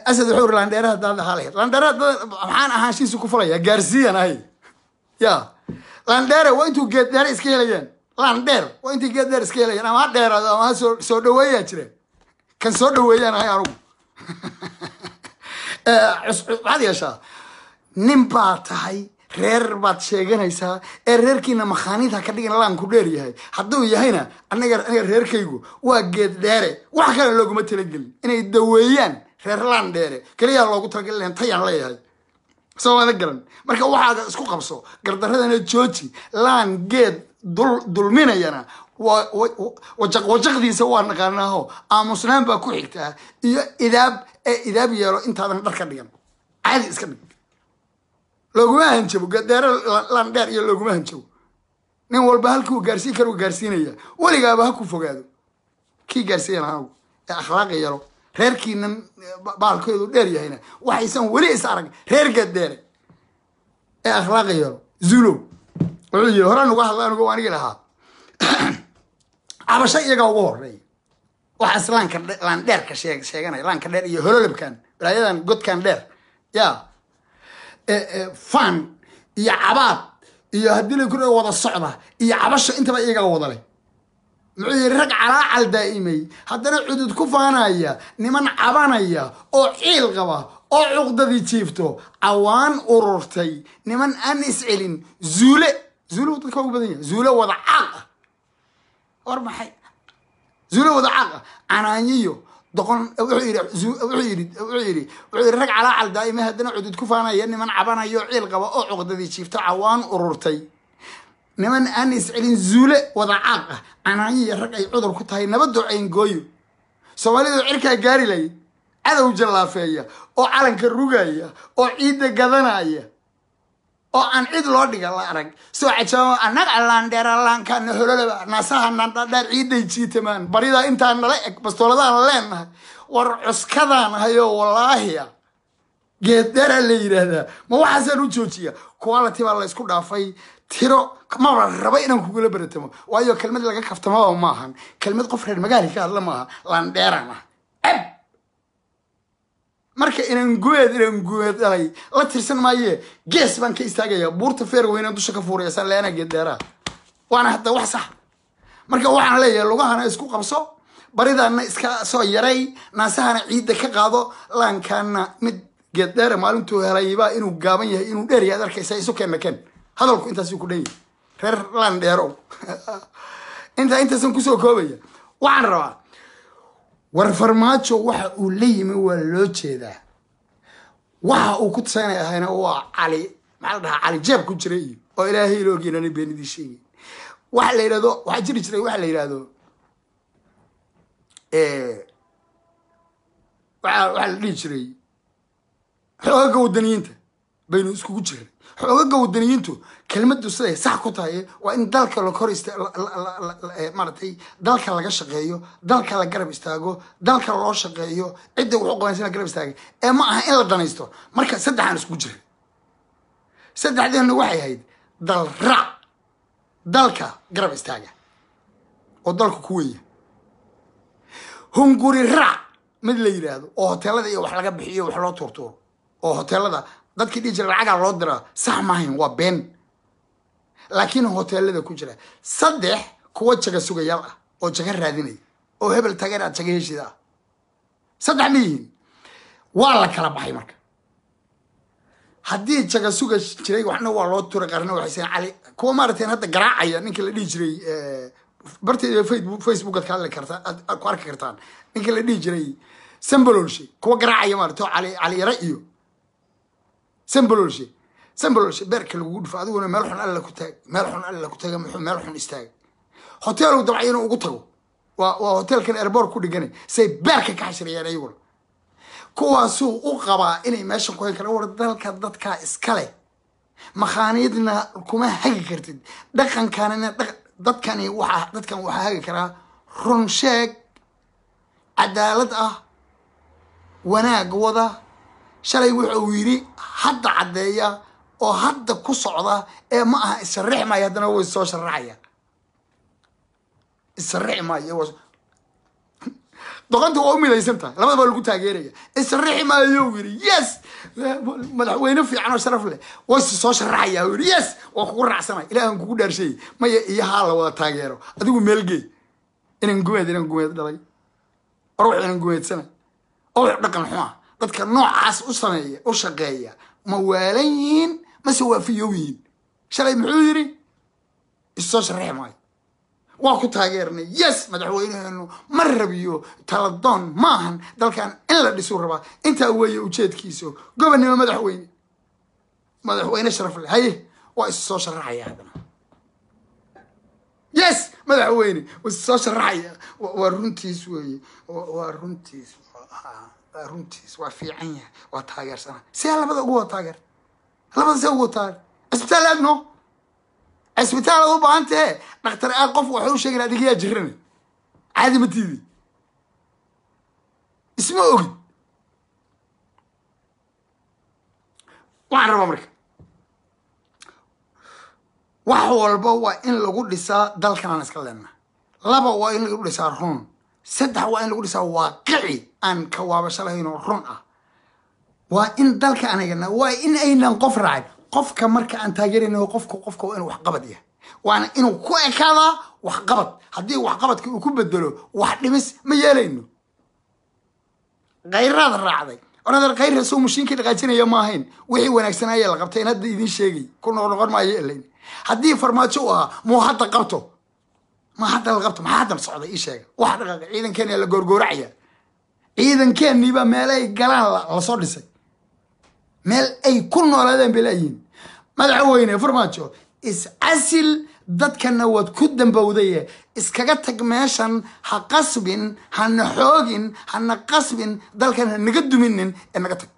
Asad wuxuu iri laandheeraha daad ahaa lahayd. Laandheeraha dad maxaan ahaanshihiisa ku falaya? Gaarsiiyaan ahay ya laandheere. Waa intuu geed dheere iska helayaan. Laandheer waa intay geed dheer iska helayaan, ama ha dheeraado ama ha soo dhaweeyaa jira. Kan soo dhaweeyaan ahay anugu. Waxaad yeeshaa, nin baa tahay, reer baad sheeganaysaa ee reerkiina makhaaniid ha ka dhigin. Laanku dheer yahay hadduu yahayna, aniga reerkaygu waa geed dheere. Wax kale looguma talagelin, inay daweeyaan reer laan dheere keliyaa loogu talagelin. Tayaan leeyahay, soo wada garan. Marka waxaaga isku qabso, gardaradana jooji. Laan geed dul dulminayana waa wajaq wajaqdiisa waa naqaanaaho. Aamusnaan baa ku xigtaa iyo idaab ee idaab yeelo. Intaadan dhar ka dhigan caadi iska dhig. Looguma hanjabo geeddheere, laan dheer iyo looguma hanjabo. Nin walba halkuu gaarsiin karo gaarsiinaya. Weligaaba ha ku fogaado kii gaarsiiyan anagu ee akhlaaqi yeelo. Reerkiinan baalkeedu dheer yahayna waxaysan weli is arag reer geeddheere ee akhlaaqi yeelo. Zulo wuxuu yiri horaan uga hadla anigu anigi lahaa cabasho iyagaa ugu horeeya. Waxaas laanka laan dheerka sheeganaya, laanka dheer iyo hololabkan balaayadan godkan dheer ya fan iyo cabaad iyo haddii la kura wada socda iyo cabasho intaba iyagaa wada leh. Muxuu yidhi? Rag calaacal daa'imay haddana cudud ku faanaya, niman cabanaya oo ciil qaba oo cuqdadii jiifto, cawaan ururtay, niman aan iscelin, zuule. Zuule dadka ugu badan yahay, zuule wada caaq ah. War maxay zuule wada caaq ah, canaanyiyo doqon? Wuxuu yidhi rag calaacal daa'imay haddana cudud ku faanaya, niman cabanaya oo ciil qaba oo cuqdadii jiifto, cawaan ururtay, niman aan iscelin, zuule wada caaq ah, canaanyiyo rag ay cudur ku tahay nabadoo cayngooyo. Soomaalidu cirkaa gaari lahayd cadow jallaafeeya oo calanka rugaya oo ciidda gadanaya oo aan cid loo dhiga la arag. Soo cajaabo annaga laandheera, laankaana hololaba, naasaha nandhadheer, ciidday jiitamaan, baridaa intaan nala eg, bastooladaan leenahay. War cuskadaan hayo wallaahiya geeddheeraa la yidhaahdaa. Ma waxaasaan u joojiya? Quality baa la isku dhaafay. Tiro maba raba inaan kugula baratamo, waayo kelmad laga kaftamaba maahan, kelmad qof reer magaali ka hadla maaha. Landheeraan ah ceb. Marka inaan gumeed dhalay la tirsan maaye, gees baan ka istaagaya, buurta feer weynaan dusha ka fuuraya saa leena geed dheeraha, waana hadda wax sax. Marka waxaan leeyahay, lugahana isku qabso, baridaana iska soo yaray, naasahana ciidda ka qaado. Laankaana mid geed dheere maalintuu helaybaa inuu gaaban yahay, inuu dheer yahay ad arkaysa. Isu keenna keen hadalku intaasuu ku dhan yahay. Reer laan dheerow, intaasan kusoo koobaya. Waxaan rabaa, war Farmaajo waxa uu la yimi waa loo jeedaa. Waxa uu ku tusaynay ahayna waa Cali, maxaa la dhahaa, Cali jeeb ku jira iyo oo Ilaahay iloogiin anay beenidii sheegin. Waxa la yidhahdo, waxaa jiri jiray waxa la yidhahdo, waxaa la dhihi jiray xoogaga wadaniyiinta baynu iskugu jiray. Xoogaga wadaniyiintu kelmaddu siday sax ku tahay waa in dalka la kor ista, maaragtay, dalka laga shaqeeyo, dalka la garab istaago, dalka loo shaqeeyo, cidda wuxuu qabanaysa la garab istaaga, ee ma aha in la danaysto. Marka saddexaan iskugu jiray, saddexdeenna waxay ahayd dal raac, dalka garab istaaga oo dalka ku weya, hunguri raac mid la yidhaahdo oo hoteelada iyo wax laga bixiyo, wax loo tuurtuuro oo hoteelada dadkii dhihi jira lacagaa loo diraa, sax maahayn, waa been, laakiin hoteelada ku jira. Saddex, kuwa jaga sugayaal ah oo jaga raadinaya oo hebel tageer aad jaga heshida ah. Saddex ma yihiin? Waa la kala baxay. Marka haddii jaga suga jiray, waxna waa loo turay, qarna waxay seen Cali, kuwa maaragtay hadda garaacaya ninka la dhihi jiray, barteeda Facebook aad ka hadli kartaa, aad ku arki kartaan, ninka la dhihi jiray Sambololshe, kuwa garaacaya maaragtay oo Cali, Cali Yare iyo Sambololshe. Sambololshe beerka lagugu dhufo, adiguna meel xun alla ku taag, meel xun alla ku taaga. Muxuu meel xun istaagay? Hoteelu dabcay inuu ugu tago, waa hoteelkan airport ku dhiganay, say beerka ka xashirayaan ayaguna. Kuwaasuu u qabaa inay meeshan ku hayn karaan. War dalka dadkaa iskale, makhaaniyadna kuma hagi kartid, dhaqankanina dadkani waxaa, dadkan waxaa hagi karaa run sheeg, cadaalad ah, wanaag wada. Shalay wuxuu yidhi hadda caddeeya oo hadda ku socda, ee ma aha isharix maayo. Haddana way soo sharaxaya, isharixi maayo. Doqonta waa u midaysan tahay, labadaba lagu taageeraya. Isharixi maayo yidhi, yes, madaxweyne fiican oo sharaf leh. Way soo sharaxaya yidhi, yes, waa kugu raacsanay. Ilaahan kugu dhaarshay, maya iyo haa la wada taageero. Adigu meelgee inan gumeed, inan gumeed dhalay, war inan gumeedsana oo wax dhaqan xuma. Dadka noocaas u sameeya, u shaqeeya, ma waalan yihiin mase waa fiyow yihiin? Shalay muxuu yidhi? Issoo sharaxi maayo, waa ku taageernay, yes, madaxweyneheenu ma rabiyo taladoon maahan, dalkan in la dhisuu rabaa, intaa weeye ujeedkiisu. Gobonnimo madaxweyne, madaxweyne sharaf leh. Haye, waa isu soo sharaxaya haddana, yes, madaxweyne waa isu soo sharaxaya. Waa runtiis weeye, waa runtiis, waa runtiis, waa fiican yahay, waa taageersana. See labada ugu wada taageer? Labada see ugu wada taageer? Cisbitaal aadno, cisbitaal aad u baahan tahe, dhaktar aad. Qof waxay u sheegeen adigayaa jirana, caadi ma tiidi, isma ogid. Waxaan rabaa marka, wax walba waa in lagu dhisaa dalkan aan iska leenahay. Laba, waa in lagu dhisaa run. Saddex, waa in lagu dhisaa waaqici aan kawaabasho lahayn oo run ah. Waa in dalka anagana, waa in aynan qof raacin. Qofka marka aan taageerayno, qofka waa inuu waxqabad yahay, waana inuu ku ekaadaa waxqabad. Haddii waxqabadka uu ku bedelo wax dhimis, ma yeelayno. Khayraad raacday onader, khayra soo mashiinkii dhaqaajinaya ma ahayn? Wixii wanaagsanaya la qabtay in hadda idiin sheegay ku noqnoqon maayo ilayn. Haddii Farmaajo u ahaa, muu hadda qabto? Ma hadda la qabto? Maxaa hadda socday ii sheega? Wax dhaqaaqa, ciidankeena la goorgooracaya, ciidankeeniibaa meelay galaan lasoo dhisay, meel ay ku noolaadeen bay laayihiin. Madaxweyne Farmaajo, iscasil, dadkana waad ku dambowdaye, iskaga tag meeshan. Ha qasbin, hana xoogin, hana qasbin, dalkan ha naga duminin ee naga tag.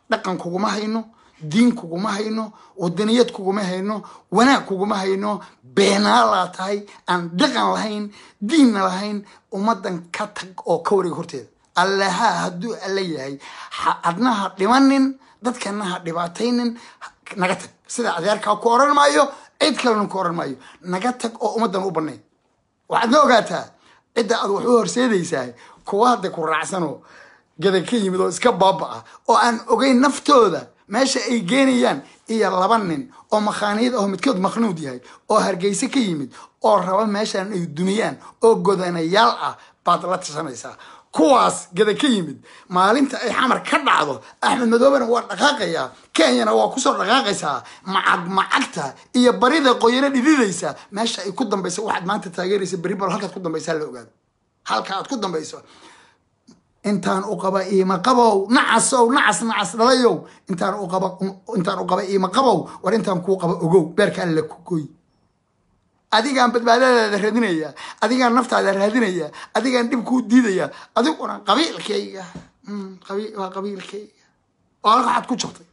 Dhaqan kuguma hayno, diin kuguma hayno, wadaniyad kuguma hayno, wanaag kuguma hayno. Beenaalaa tahay aan dhaqan lahayn, diinna lahayn. Ummaddan ka tag oo ka wareeg horteeda. Allaha hadduu alla yahay, adna ha dhimanin, dadkana ha dhibaataynin, naga tag. Sida adeerkaa ku oran maayo, Cid kalena ku oran maayo, naga tag oo ummaddan u bannayn. Waxaad na ogaataa cidda aad wax u horseedaysaa kuwa hadda ku raacsanoo gada ka yimid oo iska baaba-ah oo aan ogeyn naftooda meesha ay geenayaan, iyo laba nin oo makhaaniyad aho midkood makhnuud yahay oo Hargeyse ka yimid oo raba meeshaan ay dumiyaan oo godanayaal ah baad la tashanaysaa. Kuwaas gada ka yimid maalinta ay Xamar ka dhacdo, Axmed Madoobena waa dhaqaaqayaa, Kenyana waa kusoo dhaqaaqaysaa, macag macagta iyo barida qoyano dhididaysa meesha ay ku dambayso. Waxaad maanta taageeraysa berri bal halkaad ku dambaysaa la ogaado, halka aad ku dambayso. Intaan u qaba iima qabow, nacasow, nacas nacas dhalayow, intaan u qaba, intaan u qaba iima qabow. War intaan kuu qaba ogow, beerka alle ku goy. Adigaan badbaadadaada raadinaya, adigaan naftaada raadinaya, adigaan dhib kuu diidaya, adiguna qabiilkayga waa qabiilkayga. Waa halka waxaad ku jabtay,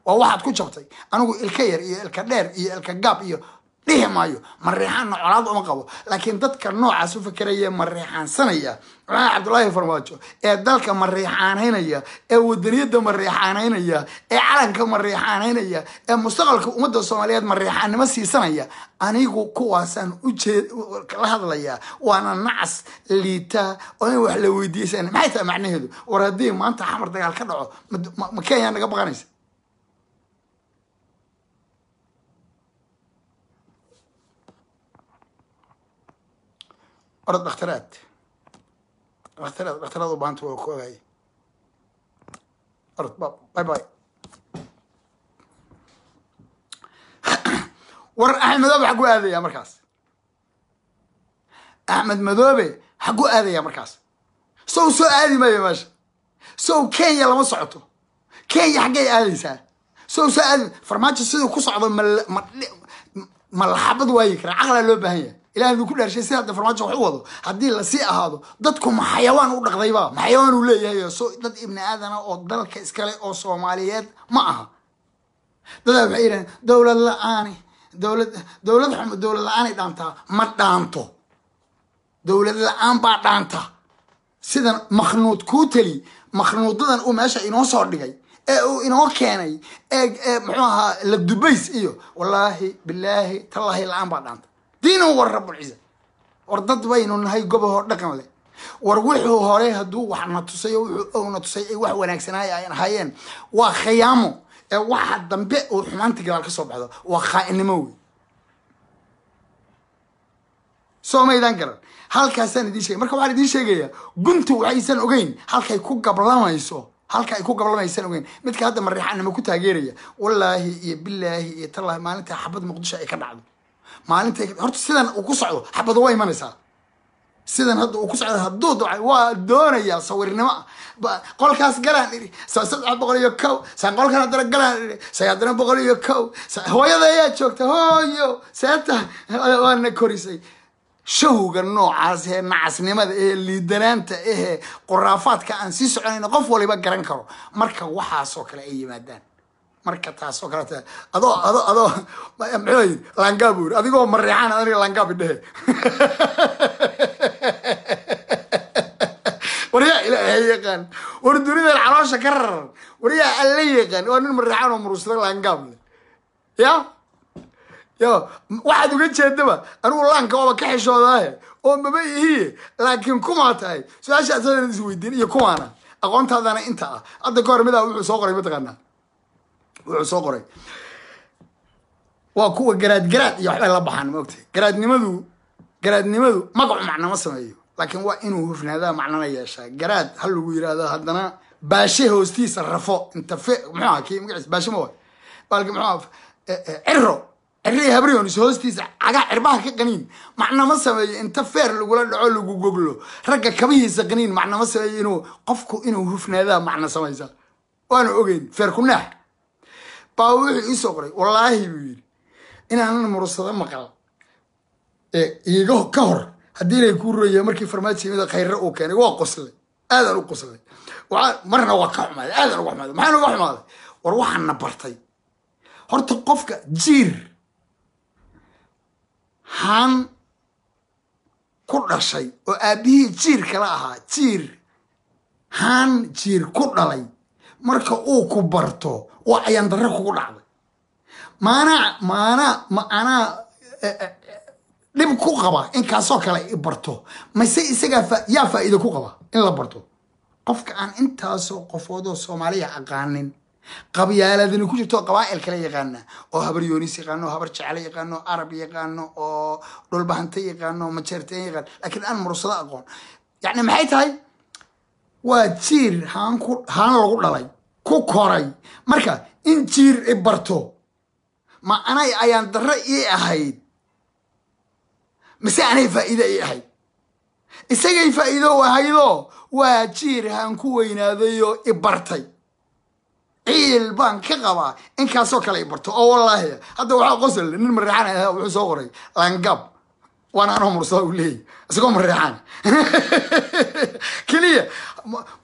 waa waxaad ku jabtay. Anigu ilka yar iyo ilka dheer iyo ilka gaab iyo dhihi maayo, Mareexaanna colaad uma qabo, laakiin dadka noocaas u fakeraya, mareexaansanaya Maxamed Cabdullaahi Farmaajo ee dalka mareexaanaynaya, ee wadaniyadda mareexaanaynaya, ee calanka mareexaanaynaya, ee mustaqbalka ummadda Soomaaliyeed mareexaannimo siisanaya, anigu kuwaasaan ujeed la hadlayaa. Waana nacas liita oo in wax la weydiiyeysan maxay tahay macnaheedu. War haddii maanta Xamar dagaal ka dhaco, ma Kenya naga baqanaysa? Orod dhakhtaraad, dhakhtaraad, dhakhtaraad u baahanta, waa ku ogaay. Orod, bye bye. War Axmed Madoobe xagguu aadaya markaas? Axmed Madoobe xagguu aadaya markaas? Sow soo aadi maayo meesha. Sow Kenya lama socoto? Kenya xaggay aadaysaa? Sow soo aadi Farmaajo siduu ku socdo ma laxabad waayi karaa? Caqlaa loo baahan yahay. Ilahay buu ku dhaarshay, si hadda Farmaajo wax u wado haddii lasii ahaado, dadku ma xayawaan u dhaqdayba? Ma xayawaan uu leeyahay? So dad ibni aadana oo dalka iskale oo Soomaaliyeed ma aha. Dadaa waxay yidhahdeen dowlad la-aani, dowlad, dowlad xumo dowlad la-aanay dhaantaa. Ma dhaanto, dowlad la-aan baa dhaanta. Sidan makhnuud kuu teli, makhnuudadan uu meesha inoo soo dhigay ee uu inoo keenay ee muxuu ahaa la dubays iyo wallaahi bilaahi tallaahi la-aan baa dhaanta. Diinan war rabbulciza, war dad baynu nahay gobahoo dhaqan leh. War wuxuu hore hadduu wax na tusay oo wuxuu na tusay ay wax wanaagsanaay ay ahaayeen, waa khiyaamo. Ee waxa dambe uu xumaanta gadaal ka soo baxdo waa khaa'inimo wey. Soo maydaan garan? Halkaasaan idiin shegay. Marka waxaan idiin sheegayaa guntu waxaysan ogeyn halkay ku gablamayso, halka ay ku gablamaysan ogeyn. Midka hadda mareexaanimo ku taageeraya, wallaahi iyo bilaahi iyo tallaahi, maalinta xabad Muqdisho ay ka dhacdo, maalinta horta sidan uu ku socdo xabado waa imanaysaa. Sidan hadda uu ku socdo hadduu dacay waa doonayaa sawirnimo ah. Qolkaas galaan idhi 301, saan qolkan haddana galaan idhi say haddana 101. Hooyada ayaa joogta, hooyo seeta waana korisay. Showga noocaas ee nacasnimada ee liidanaanta ehe quraafaadka aan sii soconayno qof waliba garan karo. Marka waxaasoo kale ay yimaadaan, marka taasoo kale ta adoo adoo adoo muxuu yidhi laangaab uri, adigoo mareexaan aniga laangaab idhehe. War yaa Ilaahay yaqaan? War dunidan caloosha ka raran, war yaa Alle yaqaan? Waa nin mareexaan oo murursada laangaab leh. Ya yo waxaad uga jeedaba anigu laanka waaba ka xishoodaahe oo maba ihiye, laakiin kumaa tahay su-aasha asadan is weydiin iyo kuwaana aqoontaadana inta ah. Hadda ka hor midaa wuxuu soo qoray, mataqaanaa wuxuu soo qoray? Waa kuwa garaad garaad iyo waxbay la baxaan, ma ogtahay? Garaadnimadu, garaadnimadu magacu macnama sameeyo, laakiin waa inuu hufnaadaa macnana yeeshaa. Garaad ha lagu yiraahdo haddana baashe hoostiisa rafo inta fe muxuu ahaa kii magaciisa baashe ma waay baalki muxuu ahaa ciro cirrihi habrionis hoostiisa cagaa cirbaha ka qaniin macnama sameeyo. Inta feer lagula dhaco lagu goglo ragga kabihiisa qaniin macnama sameeyo. Inuu qofku inuu hufnaadaa macna samaysa waanu ogeyn. Feer ku naax baa wuxuu iisoo qoray, wallaahi buu yidhi inaanan mursado maqal iiga ka hor haddii inay kuu roya. Markii Farmaajo yimid khayre uu keenay waa qoslay, aadaan u qoslay, marna waa ka xumaaday, aadaan uga xumaaday. Maxaan uga xumaaday? War waxaan na bartay horta qofka jiir haan ku dhashay oo aabbihii jiir kala ahaa, jiir haan jiir ku dhalay, marka uu ku barto waa ayaan darre kugu dhacday. Maanaa maanaa ma anaa dhib ku qaba in kaasoo kale i barto, mase isagaa yaa faa'iido ku qaba in la barto? Qofka aan intaasoo qofoodoo Soomaaliya aqaanin, qabyaaladina ku jirto, qabaa'il kale yaqaana, oo Habar Yoonis yaqaano, Habar Jecle yaqaano, Arab yaqaano, oo Dhulbahante yaqaano, Majeerteen yaqaano, laakiin aan Mursado aqoon, yacni maxay tahay? Waa jiir haan ku haan lagu dhalay ku koray. Marka in jiir i barto, ma anay ayaan darro ii ahayd mise anay faa'iide ii ahayd? Isagay faa'iido u ahaydoo waa jiir haan ku weynaadayoo i bartay. Ciil baan ka qabaa inkaasoo kale i barto. Oo wallaahi hadda waxaa qosol, nin Mareexaan ah wuxuu soo qoray "langab waana anoo Mursada" uu leeyahy, isagoo Mareexaan keliya.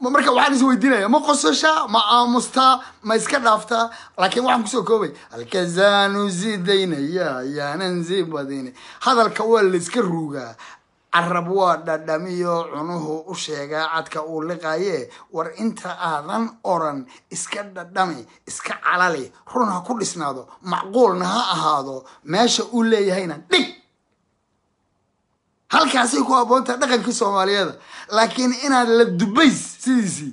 Marka waxaan is weydiinaya, ma qososhaa, ma aamustaa, ma iska dhaaftaa? Laakiin waxaan kusoo koobay halkasaanu sii daynaya, yaanan sii badin hadalka. Waa layska ruugaa, carab waa dhadhamiyo, cunuhu u sheegaa cadka uu liqaaye. War inta aadan oran iska dhadhami, iska calali, run ha ku dhisnaado, macquulna ha ahaado, meesha uu leeyahayna dhig, halkaasay ku habboontahay dhaqankii Soomaaliyeeda. Laakiin inaad la dubays sidiisii,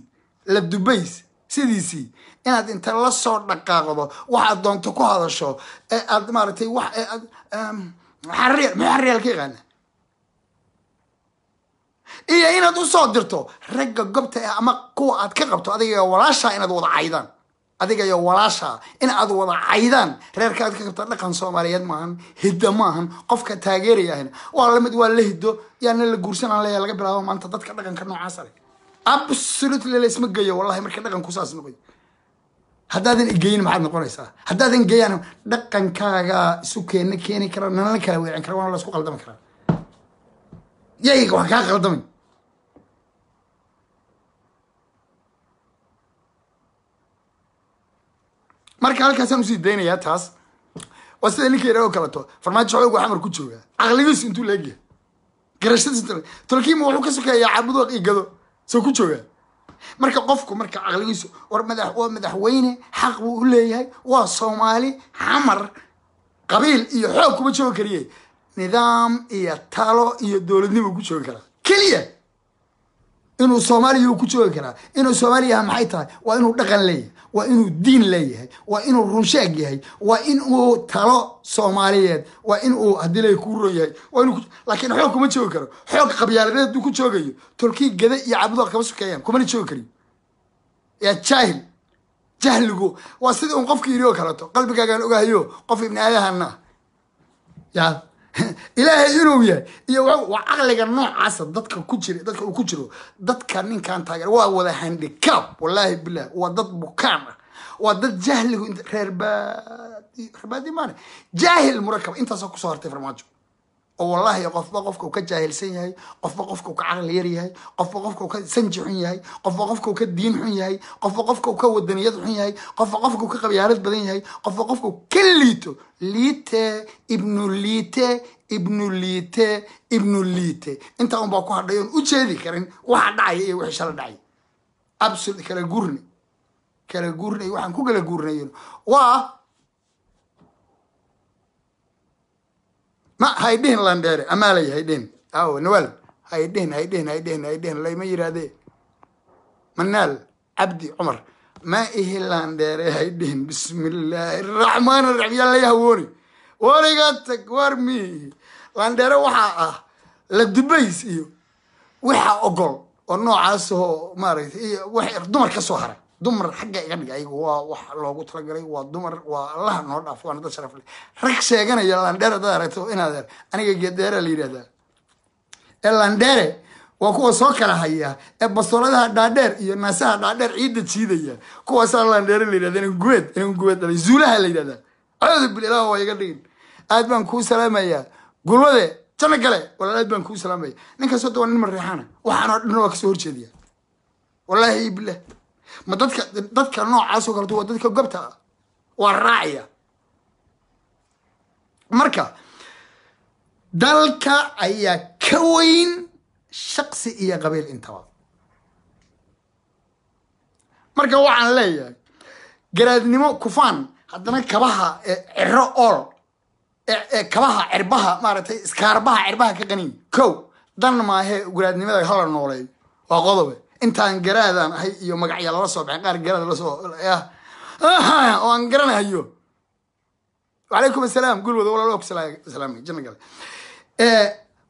la dubays sidiisii, inaad inta la soo dhaqaaqdo waxaad doonto ku hadasho ee aad maaragtay wax ee aad xariir, muxuu xariyaal ka yaqaana, iyo inaad usoo dirto ragga gobta ah ama kuwa aad ka qabto, adiga iyo walaashaa inaad wada caydaan, adiga iyo walaashaa in aad wada caydaan reerka aad ka qabta, dhaqan Soomaaliyeed maahan, hiddo maahan. Qofka taageeraya ahna waa lamid, waa la hiddo. Yaana la guursan aan leeyahay laga bilaabo maanta dadka dhaqanka noocaasa leh. Absolutely laysma geeyo wallahi. Marka dhaqanku saas noqoy, haddaadan igeyin maxaad noqonaysaa? Haddaadan geeyaan dhaqankaaga isu keena keeni kara, nalala kala weecin kara, waana la isku qaldami karaa. Yayga wax kaa qaldamay. Marka halkaasaan usii daynayaa. Taas waa sida ninka yidhaha oo kaleto, Farmaajo xoog waa Xamar ku joogaa, caqligiisu intuu leegyahay, garashadiisu intuu tolkiima wuxuu ka sokeeyaa Caabudoq iyo Gado soo ku joogaa. Marka qofku marka caqligiisu, war madax waa madaxweyne, xaq buu u leeyahay, waa Soomaali. Xamar qabiil iyo xoog kuma joogi kariye, nidaam iyo talo iyo dowladnimo ku joogi karaa keliya. Inuu Soomaaliya ku joogi karaa, inuu Soomaaliya yahay maxay tahay? Waa inuu dhaqan leeyahay, waa inuu diin leeyahay, waa inuu runsheeg yahay, waa inuu talo Soomaaliyeed, waa inuu haddii lay kuu ron yahay, waa inuu, laakiin xoog kuma joogi karo. Xoog qabyaaladeed hadduu ku joogayo, tolkii Gada iyo Cabudoq kama sokeeyaan, kumana joogi kariyo. Yaa jaahil, jahligu waa sidii un qofka yidhi oo kaleeto, qalbigaagaan ogahayo, qof ibni aadahana ah ya Ilaahay inuu yahay iyo waa caqliga noocaasa dadka ku jira, dadka uu ku jiro. Dadka ninkan taageer waa wada handicap, wallaahi bilah, waa dad bukaan ah, waa dad jahligu reer baadi, reer baadi maane, jaahil murakab intaasoo kusoo hartay Farmaajo. Oo wallaahi qofba qofka uu ka jaahilsan yahay, qofba qofka uu ka caqli yar yahay, qofba qofka uu ka sanji xun yahay, qofba qofka uu ka diin xun yahay, qofba qofka uu ka wadaniyad xun yahay, qofba qofka uu ka qabyaalad badan yahay, qofba qofka uu ka liito, liite ibnu liite ibnu liite ibnu liite, intaa un baa ku hadhay oon u jeedi karin waxa dhacaya iyo wixii shala dhacay. Absolute kala guurni, kala guurnay, waxaan ku kala guurnayn waa ma haydhihin landheere amaalay, haydhihin aw Nawal, haydhihin, haydhihin, haydhihin, haydhihin, layma yidhaahdee Manaal Cabdi Cumar, ma ihi landheere, haydhihin. Bismillaahi araxmaan araxiim, yaa lay hawooni, wariga tag, war miihi landheere. Waxaa ah la dubays iyo waxa ogol oo noocaas oo maaragtay, iyo wax dumar ka soo haray, dumar xagga iga dhig, ayagu waa wax loogu talagalay, waa dumar, waa Allaha noo dhaaf, waana dad sharaf leh. Rag sheeganaya landheere dad aragto inaad aniga Geedeera la yidhahdaa ee landheere waa kuwa soo kala haya ee bastooladaha dhaadheer iyo naasaha dhaadheer ciidda jiidaya, kuwaasaa landheere la yidhahda. Inan gubeed, inan gubeed dhalay, zuulaha la yidhahdaa. Coodu bil ilaah waa iga dhigin. Aad baan kuu salaamayaa gulwade janno gale, walaal, aad baan kuu salaamaya. Ninkaas hadda waa nin Mareexaana, waxaan oo dhan waa kasoo horjeediya, wallaahi bilah. Ma dadka noocaas oo kaleto waa dadka gobta ah, waa raacaya. Marka dalka ayaa ka weyn shaksi iyo qabiil intaba. Marka waxaan leeyahay garaadnimo kufaan Haddana kabaha ciro ool, kabaha cirbaha maaragtay, iskaarbaha cirbaha ka qaniin kow dan maahee. Garaadnimada hala nooleeyo, waa qodobe. Intaan garaadaan ahay iyo magacya lala soo baxin, qaar garaad lasoo oo aan garanahayo. Wacalaykum assalaam, gulwada walaalo, ku salaamay, janna gale.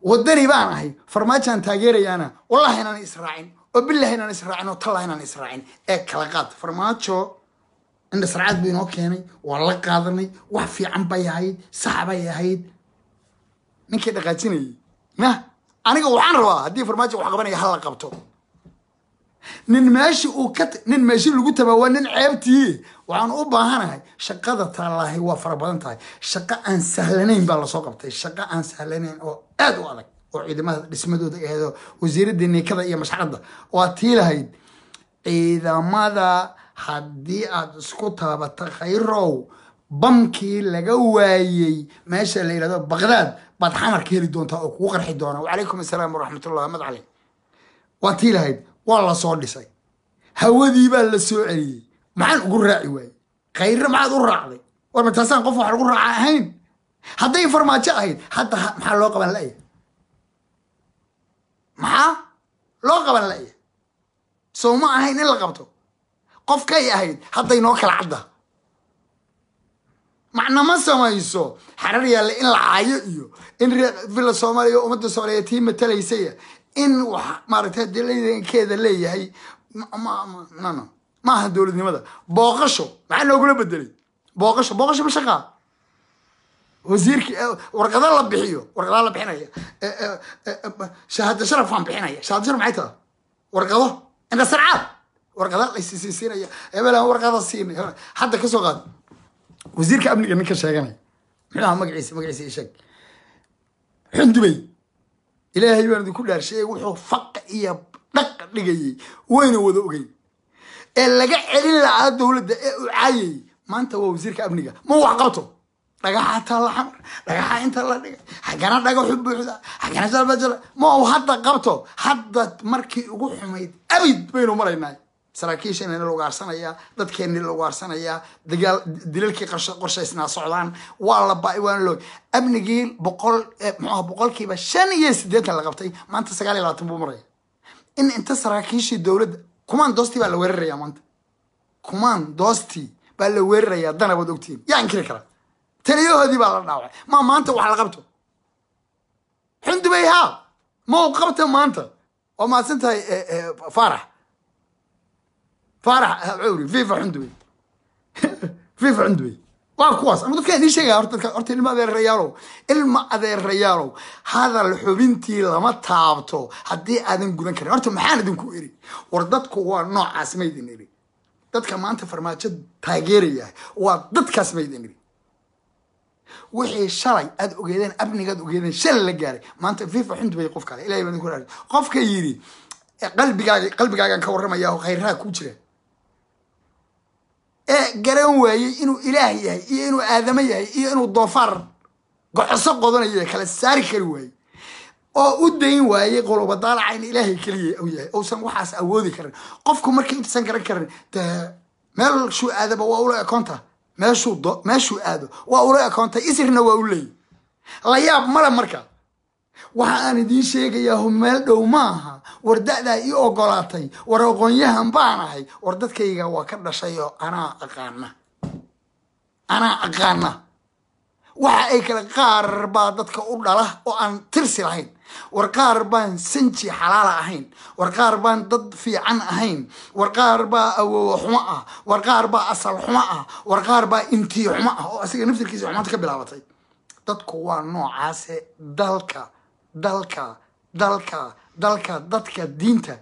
Wadani baan ahay, Farmaajaan taageerayaana, wallahi inaan israacin oo billahi inaan israacin oo tallahi inaan israacin. Ee kala qaad. Farmaajo indhasarcaad buu inoo keenay, waa la qaadanay, wax fiican bay ahayd, sax bay ahayd. Ninkii dhaqaajinayay na aniga waxaan rabaa, haddii Farmaajo wax qabanaya, hala qabto. Nin meeshi uu ka nin meeshi lagu tabaa waa nin ceebtii. Waxaan u baahanahay, shaqada taalaahi waa fara badan tahay, shaqo aan sahlanayn baa lasoo qabtay, shaqo aan sahlanayn oo aad u adag oo ciidamada dhismadooda aheedo. Wasiiradda nikada iyo mashxaradda waa tii lahayd ciidamada haddii aad isku taabata Khayrow, bamkii laga waayey meesha la yidhahdo Baqdaad baad Xamar ka heli doontaa oo kugu qarxi doonaa. Wacalaykum assalaam waraxmatullah madcali. Waa tii lahayd, waa la soo dhisay, hawadii baa la soo celiyey. Maxaan ugu raaci waayey Khayre? Maxaad u raacday? War ma taasaan qof wax lagu raaca ahayn? Hadday Farmaajo ahayd hadda, maxaa loo qaban la'ya? Maxaa loo qaban la'ya? Soo ma ahayn in la qabto? Qofkay ahayd hadday noo kala cadda. Macna ma samayso xarar yaalla in la caayo iyo in Villa Soomaaliya, ummadda Soomaaliyeed tii matalaysaya, in wax maaragtay hadii leedankeeda leeyahay. No, no, ma aha dowladnimada. Booqasho maxaa noogula bedelay? Booqasho, booqasho ma shaqaa? Wasiirki warqada la bixiyo, warqadaa la bixinaya, shahaado sharaf waan bixinaya. Shahaado sharaf maxay tahay? Warqado indhasarcaad, warqada la siisiinaya, hebelaan warqada siinay. Hadda kasoo qaad wasiirka amniga ninka sheeganaya, muxuu ahaa magaciisa? Magaciisa ii sheeg. Xundubey. Ilaahay baan idinku dhaarsheeyay, wuxuu faqa iyo dhaq dhigayay wayna wada ogeyn ee laga celin lahaa dowladda ee u caayayay, maanta waa wasiirka amniga. Ma wax qabto? Dhagaxa taa la Xamar, dhagaxa inta la dhigay, xaggana dhagaxu buuxda, xaggana jalbajala. Ma uu hadda qabto? Hadda markii ugu xumayd abid baynu maraynaa. Saraakiisha la ugaarsanayaa, dadkeenni la ugaarsanayaa, dagaal dilalkii qorshaysnaa socdaan, waa la ba waana loo amnigii 100, muxuu 85% la qabtay, maanta 29 buu maraya. In inta saraakiishii dowladda kumaan doostii baa la weerarayaa, maanta kumaan doostii baa la weerarayaa. Dana waad ogtihiin, yaa inkiri kara? Taliyahoodii baa la dhaawacay. Ma maanta wax la qabto Xundubay? Haa, ma uu qabta maanta? Waa mahadsan tahay Faarax. Faarax wuxuu yiri viva Xundubay, viva Xundubay. Waa kuwaas ama dadka idiin sheegaya. Horta dadka, horta ilma adeerayaalow, ilma adeerayaalow, hadal xubintii lama taabto haddii aadan gudan karin. Horta maxaan idinku iri? War dadku waa noocaas, maydin iri. Dadka maanta Farmaajo taageeraya waa dadkaas, maydin iri. Wixii shalay aad ogeedeen, amnigaad ogeedeen shalay la gaaray, maanta viva Xundubay. Qof kale, Ilahay baan idinku raari, qofka yidhi qalbigaaga, qalbigaagaan ka warramaya oo khayraha ku jira ee garan waayey inuu Ilaah yahay iyo inuu aadamo yahay iyo inuu doofaar gocoso qodanayo, kala saari kari waayey oo u dayn waayey qoloba daalaca in Ilaahay keliya u yahay, uusan waxaas awoodi karin. Qofku markii intuusan garan karin dee meelshuu aadaba waa ula ekoonta, meeshuu do meeshuu aado waa ula ekoonta, isirna waa u leeyahy. La yaab male. Marka waxa aan idiin sheegayaa meel dhow maaha. War da'daa ii ogolaatay, war aqoon-yahan baan ahay, war dadkayga waa ka dhashay oo anaa aqaana, anaa aqaana waxa ay kale. Qaar baa dadka u dhala oo aan tirsi lahayn. War qaar baan sanji xalaala ahayn. War qaar baan dad fiican ahayn. War qaar baa awoowo xumo ah. War qaar baa asal xumo ah. War qaar baa intiyo xumo ah oo asiga naftirkiisa xumaanta ka bilaabatay. Dadku waa noocaase. Dalka, dalka, dalka, dalka, dadka, diinta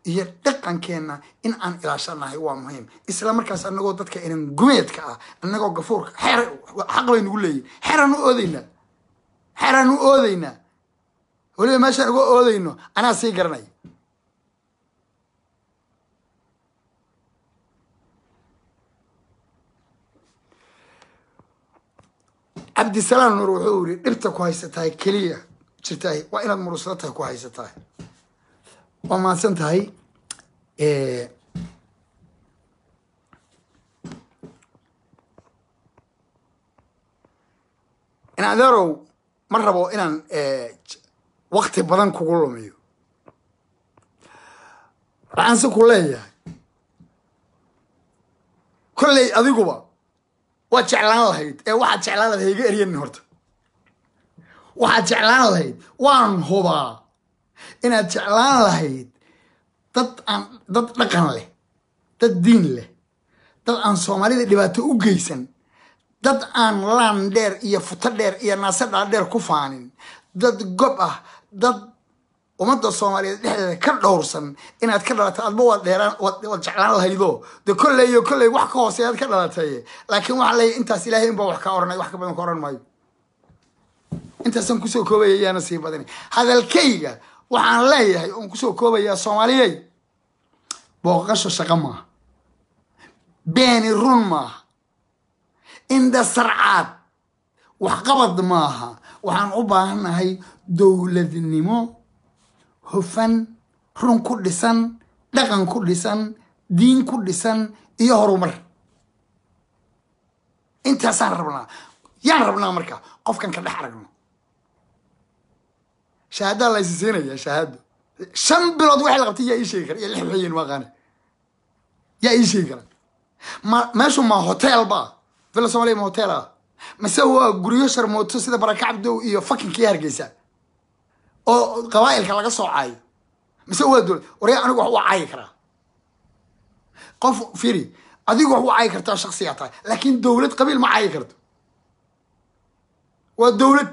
iyo dhaqankeenna in aan ilaashanahay waa muhiim. Isla markaas anagoo dadka inan gumeedka ah, anagoo gafuurka xeer xaq bay nagu leeyihin, xeraan u oodeynaa, xeraan u oodeynaa. Weliba meeshaan uga oodeyno anaa sii garanaya. Cabdisalaam Nuur wuxuu yiri dhibta ku haysatahay keliya jirtahay waa inaad murusada tahay ku haysatahay. Waa mahadsan tahay. In adeerow ma rabo inaan waqti badan kugu lumiyo. Waxaan si ku leeyahay, kolley adiguba waad jeclaan lahayd ee waxaad jeclaan lahayd hayga eryanin. Horta waxaad jeclaan lahayd, waan hubaa inaad jeclaan lahayd dad aan dad dhaqan leh, dad diin leh, dad aan Soomaalida dhibaato u geysan, dad aan laan dheer iyo futo dheer iyo naase dhaadheer ku faanin, dad gob ah, dad ummadda Soomaaliyeed dhexdeeda ka dhowrsan inaad ka dhalatay. Adba waad dheeraan, waad jeclaan lahaydoo de kolley iyo kolley wax ka hooseeyaad ka dhalatay. Laakiin waxaa leeyahay intaas Ilaahay inbaa wax ka oranay, wax ka badan ka oran maayo. Intaasaan kusoo koobaya, yaana sii badin hadalkayga. Waxaan leeyahay oon kusoo koobayaa, Soomaaliyey, booqasho shaqo maaha, beeni run maaha, indha sarcaad waxqabad maaha. Waxaan u baahannahay dowladnimo hufan, run ku dhisan, dhaqan ku dhisan, diin ku dhisan iyo horumar. Intaasaan rabnaa. Yaan rabnaa marka qofkan ka dhex aragno shahaadaa la isi siinaya. Shahaado 5 bilood waxay la qabtay yaa ii sheegi kara? Iyo 6 waxayin waaqaane yaa ii sheegi kara? Ma meeshu ma hotel ba? Villa Somalia ma hotel ah mase waa guryo sharmooto sida Baraka Cabdow iyo fakinkii Hargeysa oo qabaa'ilka laga soo caayo, mise waa dowlad? Waryaa, anigu wax waa caayi karaa qof. Firi, adigu wax waa caayi kartaa, shaksiyaa tahay, laakiin dowlad qabiil ma caayi karto. Waa dowlad.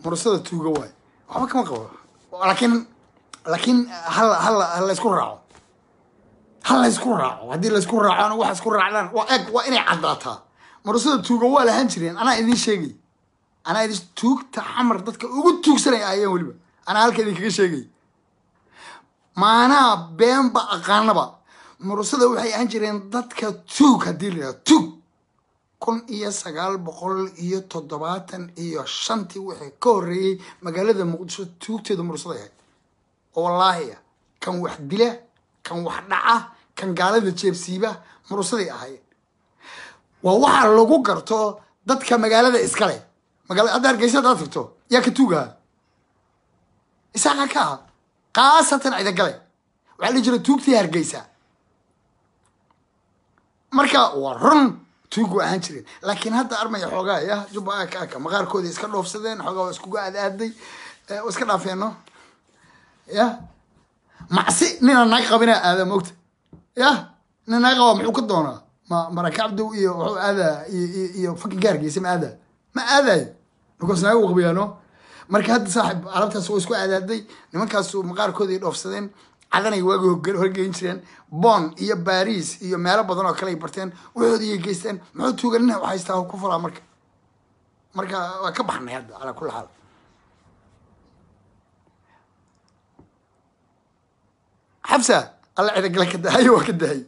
Murasada tuuga waay, waxba kama qabo, laakiin hal la isku raaco, hal la isku raaco. Haddii la isku raacona, waxa isku raacdaan waa eg, waa inay caddaataa. Murasada tuuga waa lahaan jireen, anaa idin sheegay, anaa idin tuugta Xamar dadka ugu tuugsanaya ayaan weliba anaa halka idinkaga sheegay. Maanaa beenba aqaanaba. Murasada waxay ahaan jireen dadka tuug haddii la yidhahdo tuug 1975-tii wixii ka horreeyey magaalada Muqdisho tuugteedu mursaday ahayd. Oo wallaahi ah, kan wax dila, kan wax dhaca, kan gaalada jeebsiiba mursaday ahaayeen. Waa waxa lagu garto dadka magaalada iskale. Magaalada hadda Hargeysa haddaad tagto, yaa ka tuugaha? Isaaqa ka aha, khaasatan Cidagale. Waxaa la dhihi jiray tuugtii Hargeysa. Marka waa run, tuug waa ahaan jireen, laakiin hadda armaya xoogaa ya jubba aka aka maqaarkooda iska dhoofsadeen, xoogaa waa iskuga aadaaday, waa iska dhaafeeno ya macsi. Ninaan naag qabinaa aada moogta ya nin naag qaba muxuu ka doonaa? Ma Marakacabdow iyo wuxuu aadaa iyo fucking Hargeysa ma aadaa? Ma aadayo, because naag uu qabiyaano. Marka hadda saaxib alabtaas waa isku aadaaday, nimankaasu maqaarkooda ay dhoofsadeen, cadanay waagi horgeyn jireen, Bon iyo Baris iyo meelo badan oo kale ay barteen, waxoodii ay geysteen. Muxuu tuuga nin haystaa ku falaa? Marka waa ka baxnay hadda. Calaa kulli xaal, Xabsa alla cidagala ka dahay, waa ka dahay,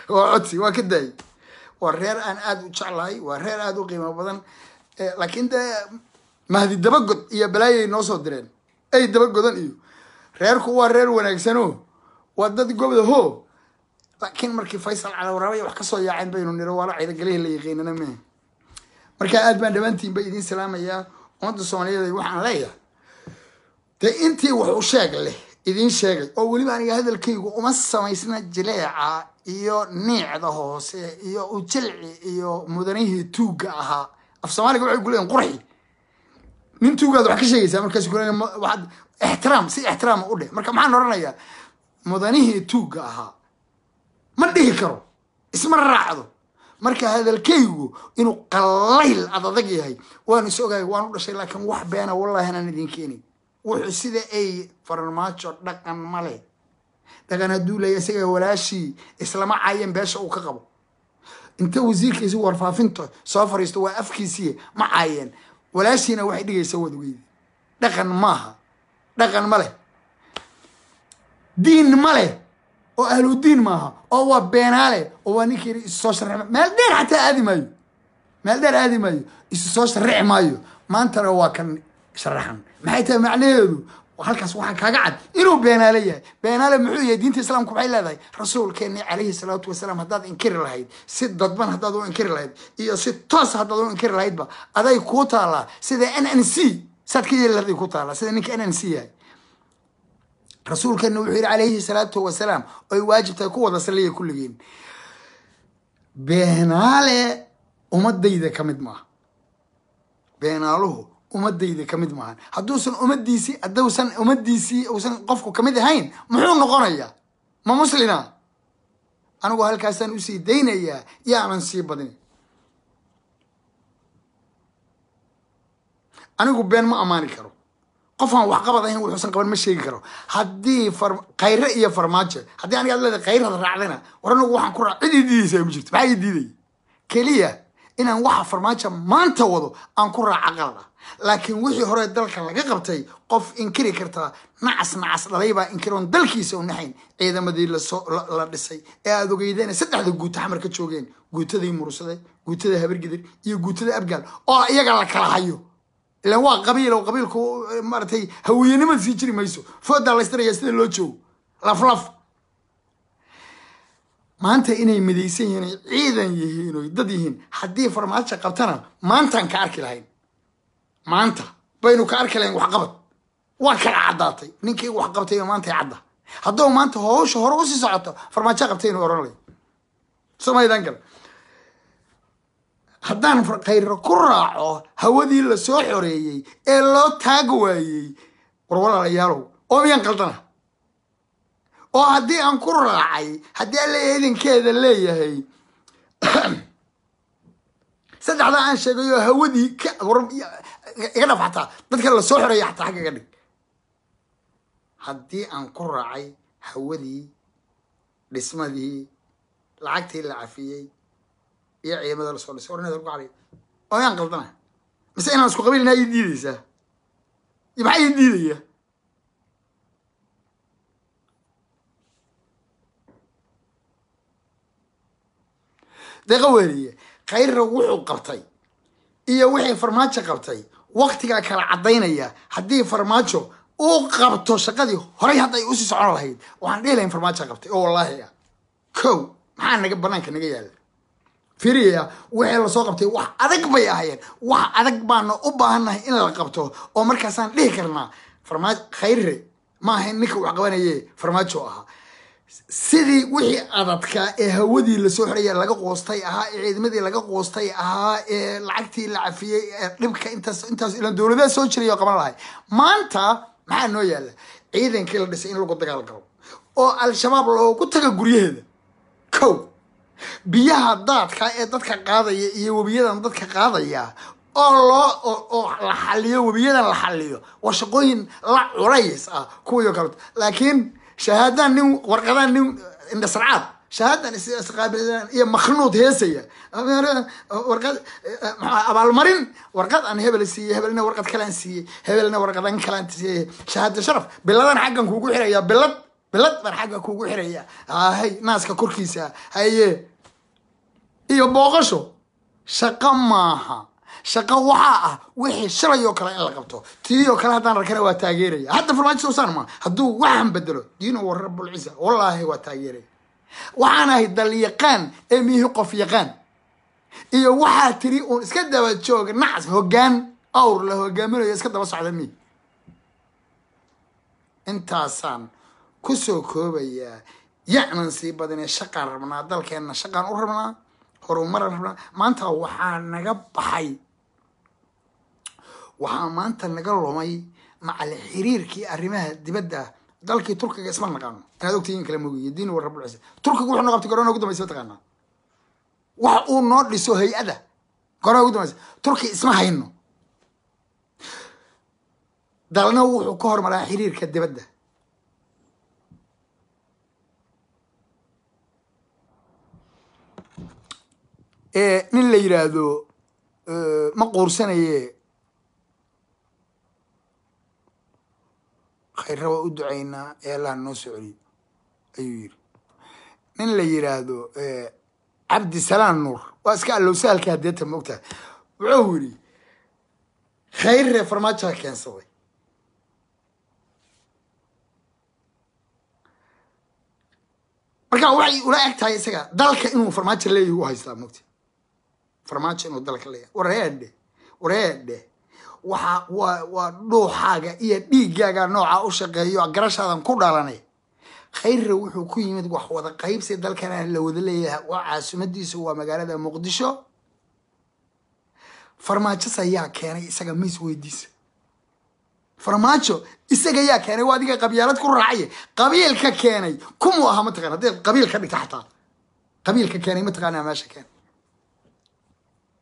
waa codsi, waa ka dahay. Waa reer aan aada u jeclahay, waa reer aada u qiimo badan, laakiin dee Mahdi dabagod iyo balaayay noo soo direen ay dabagodan iyo reerku waa reer wanaagsano, waa dad gobda ho. Laakiin markii Faysal Calawaraabay wax kasoo yaaceen baynu niro waala ciidagalihii la yaqiinana me. Marka aad baan dhammaantiin ba idiin salaamayaa. Ummadda Soomaaliyeed waxaan leeyahay, dee intii wax u sheeg leh idiin sheegay, oo weliba aniga hadalkaygu uma samaysna jileeca iyo niicda hoose iyo ujilci iyo mudanihii tuugga ahaa. Af Soomaaliga waxay ku leeyihin qurxi nin tuugaad wax ka sheegaysaa, markaas ku leeyihin waxaad ixtiraam, si ixtiraama u dheh. Marka maxaan odhanayaa? Mudanihii tuugga ahaa ma dhihi karo, isma raacdo. Marka hadalkaygu inuu qallayl ad adag yahay waan is ogahay, waan u dhashay, laakiin wax beena wallahi anaan idin keenin. Wuxuu sida ay Farmaajo dhaqan male. Dhaqan hadduu leeyahay, isaga walaashii islama caayeen beesha uu ka qabo. Inta wasiirkiisi warfaafinta soo fariisto, waa afkiisii, ma caayeen walaashiina. Waxay dhigaysaa waad ogeydi, dhaqan maaha. Dhaqan ma leh, diin ma leh, oo ahlu diin maaha, oo waa beenaale, oo waa ninkii isu soo sharci. Meel dheer xataa aadi maayo, meel dheer aadi maayo, isu soo sharrici maayo. Maantana waa kan sharaxan. Maxay tahay macnaheedu? Halkaas waxaa kaaga cad inuu beenaale yahay. Beenaale muxuu yahay? Diinta islaamku maxay leedahay? Rasuulkeeni calayhi salaatu wasalaam haddaad inkiri lahayd si dadban, haddaad u inkiri lahayd iyo si toos haddaad u inkiri lahaydba, aday kuu taallaa. Sida NNC saad ka yeeli lahayd kuu taallaa, sida ninka NNC yahay. Rasuulkeena wuxuu yidhi calayhi salaatu wasalaam, oy waajib tahay ku wada saliya kulligiin: beenaale ummadayda ka mid maaha. Beenaaluhu ummadayda ka mid maahan. Hadduusan ummadiisii uusan qofku kamid ahayn, muxuu noqonayaa? Ma muslina? Anigu halkaasaan usii daynayaa, yaanan sii badin. Anigu been ma ammaani karo. Qofaan waxqabad ahayn wuxuusan qaban ma sheegi karo. Haddii Khayre iyo Farmaajo, haddii aniga ad leedahay Khayrad raacdana, war anigu waxaan ku raac, cid ii diidaysa ma jirto. Maxaa ii diidaya? Keliya inaan waxa Farmaajo maanta wado aan ku raaca qalad ah, laakiin wixii hore dalka laga qabtay qof inkiri kartaa, nacas nacas dhalay baa inkiroon dalkiisa u naxayn. Ciidamadii lasoo la dhisay ee aada ogeydeen, saddexda guuta Xamar ka joogeen, guutadii Mursade, guutada Habargidir iyo guutada Abgaal, oo iyaga la kala hayo, ilan waa qabiil oo qabiilku maaragtay hawiyenimada sii jiri mayso, foodaa laystiraya sida loo joogo laflaf. Maanta inay midaysan yihiin, oy ciidan yihiin, oy dad yihiin, haddii Farmaajo qabtana maantaan ka arki lahayn, maanta baynu ka arki lahayn waxqabad. Waa kala caddaatay ninkii wax qabtay maantay cadda. Hadduu maanta howsha hore usii socoto, Farmaajo qabtay inuu oran lay somaydan gal. Haddaan Khayre ku raaco hawadii lasoo xoreeyey ee loo taag waayey, war walaalayaalow, oo miyaan qaldana? Oo haddii aan ku raacay, haddii Alla idinkeeda leeyahay, saddexdaa aan sheegay oo hawadii ka war iga dhaf, xataa dadka lasoo xoreeyay xataa xagga iga dhig, haddii aan ku raacay hawadii, dhismadii, lacagtii la cafiyey iyo ciidamada lasoo dhisay, war ku calay, oo yaan qaldana? Mise inaan isku qabiilnaa ii diideysaa? Maxaa ii diidaya? Deeqa weriye, Khayrra wuxuu qabtay iyo wixii Farmaajo qabtay waktigaa kala caddaynaya. Haddii Farmaajo uu qabto shaqadii horay hadda ay usii socon lahayd, waxaan dhihi lahayn Farmaajo qabtay oo wallaahi ah. Kow, maxaa naga banaanka naga yaala? Firiya, wixii lasoo qabtay wax adag bay ahaayeen. Wax adag baana u baahannahay in la qabto, oo markaasaan dhihi karnaa Farmaajo, Khayre ma ahayn ninka wax qabanaye, Farmaajo ahaa. Sidii wixii adadkaa ee hawadii lasoo xoraya laga qoostay ahaa, ee ciidamadii laga qoostay ahaa, ee lacagtii la cafiyey, ee dhibka intaas intaas ilan dowladaha soo jiray oo qaban lahay, maanta maxaa noo yaala? Ciidankii la dhisay in lagu dagaal galo oo Al-Shabaab loogu tago guryaheeda. Kow, biyaha daadka ee dadka qaadaya iyo webiyadan dadka qaadaya oo loo oo la xaliyo, webiyadan la xaliyo, waa shaqooyin la culays ah kuwii oo kaleto. Laakiin shahaadaan nin, warqadaan nin indhasarcaad, shahaadan isqaabilan iyo makhnuud heesaya, warqad maxaa abaalmarin, warqad aan hebel siiyey, hebelna warqad kalaan siiyey, hebelna warqadan kalaan siiyey, shahaada sharaf, biladan xaggan kuugu xiraya, bilad bilad baan xagga kuugu xiraya, hay naaska korkiisa haye, iyo booqasho. Shaqo maaha. Shaqo waxaa ah wixii shalay oo kale in la qabto. Tii oo kale haddaan arkana waa taageeraya. Hadda Farmaajo soo ma hadduu waxaan bedelo diino wa rabbulciza, wallaahi waa taageeraya. Waxaan ahay dalyaqaan ee miihi qof yaqaan iyo waxaa tiri uun iska daba jooga, nacas hoggaan awr la hogaaminayo iska daba socda mihi. Intaasaan kusoo koobayaa, yacnan sii badinee. Shaqaan rabnaa, dalkeenna shaqaan u rabnaa, horumaraan rabnaa. Maanta waxaa naga baxay, waxaa maanta naga lumay macal xiriirkii arrimaha dibadda. Dalkii Turkiga isma naqaano, inaad ogtihiin kala mogiyo diin wa rabbul ciisa. Turkiga wuxuu noo qabtay gorona ugu dambaysa, mataqaanaa wax uu noo dhiso hay-ada gorona ugu dambaysa? Turki isma hayno. Dalna wuxuu ka hormaraa xiriirka dibadda. Nin la yiraahdo ma quursanaye. Khayrra waa u ducaynaa ee Allah noo soo celiyo ayuu yiri. Nin la yiraahdo Cabdisalaan Nuur waa iska allow sahalka hadeeta maogtahay, wuxuu yidhi Khayre Farmaajoha keensaday. Marka waxay ula eg tahay isaga dalka inuu Farmaajo leeyahay u haystaa, mogta Farmaajo inuu dalka leeyahay. Wareedhe wareedhe, waxa waa dhuuxaaga iyo dhiiggaaga nooca u shaqeeyo garashaadan ku dhalanay. Khayre wuxuu ku yimid wax wada qaybsi, dalkana la wada leeyahay, waa caasimadiisu waa magaalada Muqdisho. Farmaajos ayaa keenay isaga, miis weydiisa Farmaajo isaga yaa keenay? Waa adiga qabyaalad ku raacaya. Qabiilka keenay kumuu ahaa mataqana? Hadday qabiil ka dhigta xataa qabiilka keenay mataqaanaa? Meesha keenay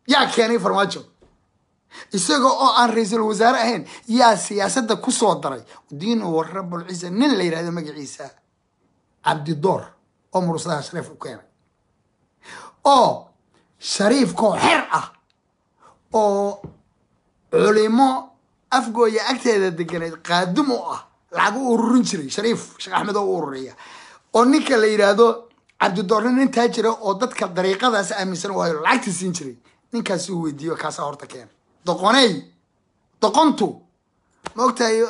yaa keenay Farmaajo? Isaga oo aan ra-iisul wasaare ahayn yaa siyaasadda kusoo daray? Diinu wa rabulciza, nin la yidhahdo magaciisa Cabdidoor oo Mursadaha Shariif u keenay, oo Shariifkoo xer ah oo culimo Afgooya agteeda deganeed qaadum u ah, lacag u ururin jiray, Shariif Sheekh Axmed oo u ururiya, oo ninka la yidhaahdo Cabdidoorna nin taajira oo dadka dariiqadaas aaminsan waayo lacagta siin jiray, ninkaas uu weydiiyo kaasaa horta keenay. Doqoney, doqontu ma ogtahay?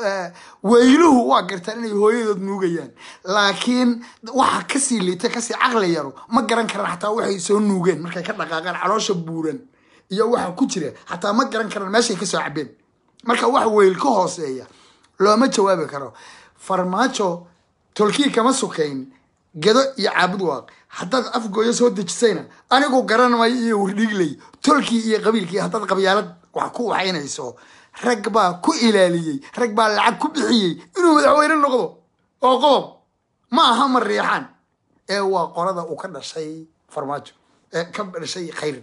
Weyluhu waa gartaan inay hooyadood nuugayaan, laakiin waxa kasii liita kasii caqli yaro ma garan karaan xataa waxay soo nuugeen markay ka dhaqaaqaan caloosha buuran iyo waxa ku jira, xataa ma garan karaan meeshay kasoo cabeen. Marka wax weyl ka hooseeya looma jawaabi karo. Farmaajo tolkii kama sukayn Gedo iyo Caabud Waaq. Haddaad Afgooyo soo dejisayna anigu garan maayo iyo Wardhiigley tolkii iyo qabiilkii. Haddaad qabyaalad wax ku waxaynayso, rag baa ku ilaaliyey, rag baa lacag ku bixiyey inuu madaxweyne noqdo. Oo qodob ma aha ma riixaan ee waa qolada uu ka dhashay Farmaajo ee ka dhashay Khayr.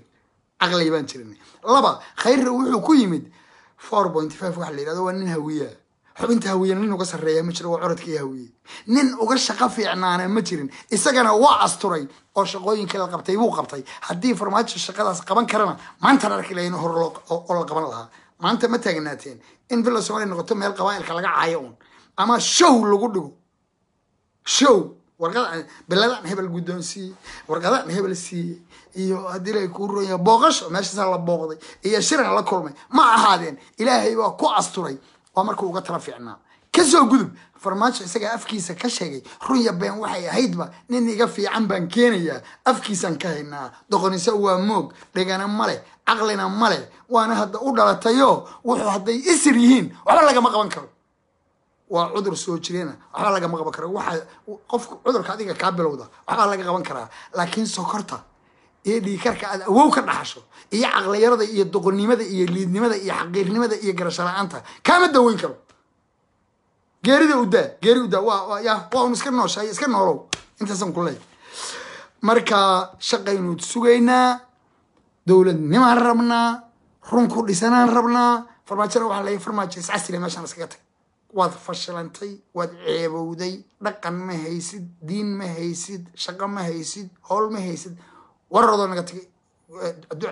Caqli baan jirin. Laba, Khayrna wuxuu ku yimid 4.5 waxa la yidhahdo. Waa nin Hawiya, xubinta Hawiye nin uga sarreeya ma jiro, waa curadkii Hawiye. Nin uga shaqo fiicnaana ma jirin, isagana waa asturay oo shaqooyinkii la qabtay buu qabtay. Haddii Farmaajo shaqadaas qaban karana maanta arki lahayn hor oo la qaban lahaa, maanta ma taagnaateen in Villa Soomaaliya noqoto meel qabaa'ilka laga caayo uun ama show lagu dhigo show, warqada biladaan hebel guddoonsiiyey, warqadaan hebel siiyey, iyo haddii la kuu ronya booqasho meeshaasaa la booqday iyo shiran la kulmay ma ahaadeen. Ilaahay baa ku asturay, waa markuu uga tala fiicnaa. Kasoo gudub, Farmaajo isagaa afkiisa ka sheegay, runya been waxay ahaydba, nin iga fiican baan keenayaa, afkiisaan ka haynaa. Doqoniso waa moog, dhegana male, caqlina male, waana hadda u dhalatayo. Wuxuu hadday isir yihiin waxba lagama qaban karo, waa cudur soo jireena, waxba lagama qaban karo. Waxa qofku cudurka adiga kaa bilowda waxbaa laga qaban karaa, laakiin sokorta iyo dhiikarka aad awow ka dhaxasho iyo caqliyarada iyo doqonnimada iyo liidnimada iyo xaqiirnimada iyo garasho la-aanta kaama daweyn karo. Geerida udaa, geeri udaa, waa ya waa un iska nooshahay, iska noolow, intaasaan ku leeyahay. Marka shaqaynu sugaynaa, dowladnimaan rabnaa, run ku dhisanaan rabnaa. Farmaajona waxaa leeyahay, Farmaajo iscasile, meeshaan iskaga tag, waad fashilantay, waad ceebowday, dhaqan ma haysid, diin ma haysid, shaqo ma haysid, howl ma haysid. Warodo naga tag,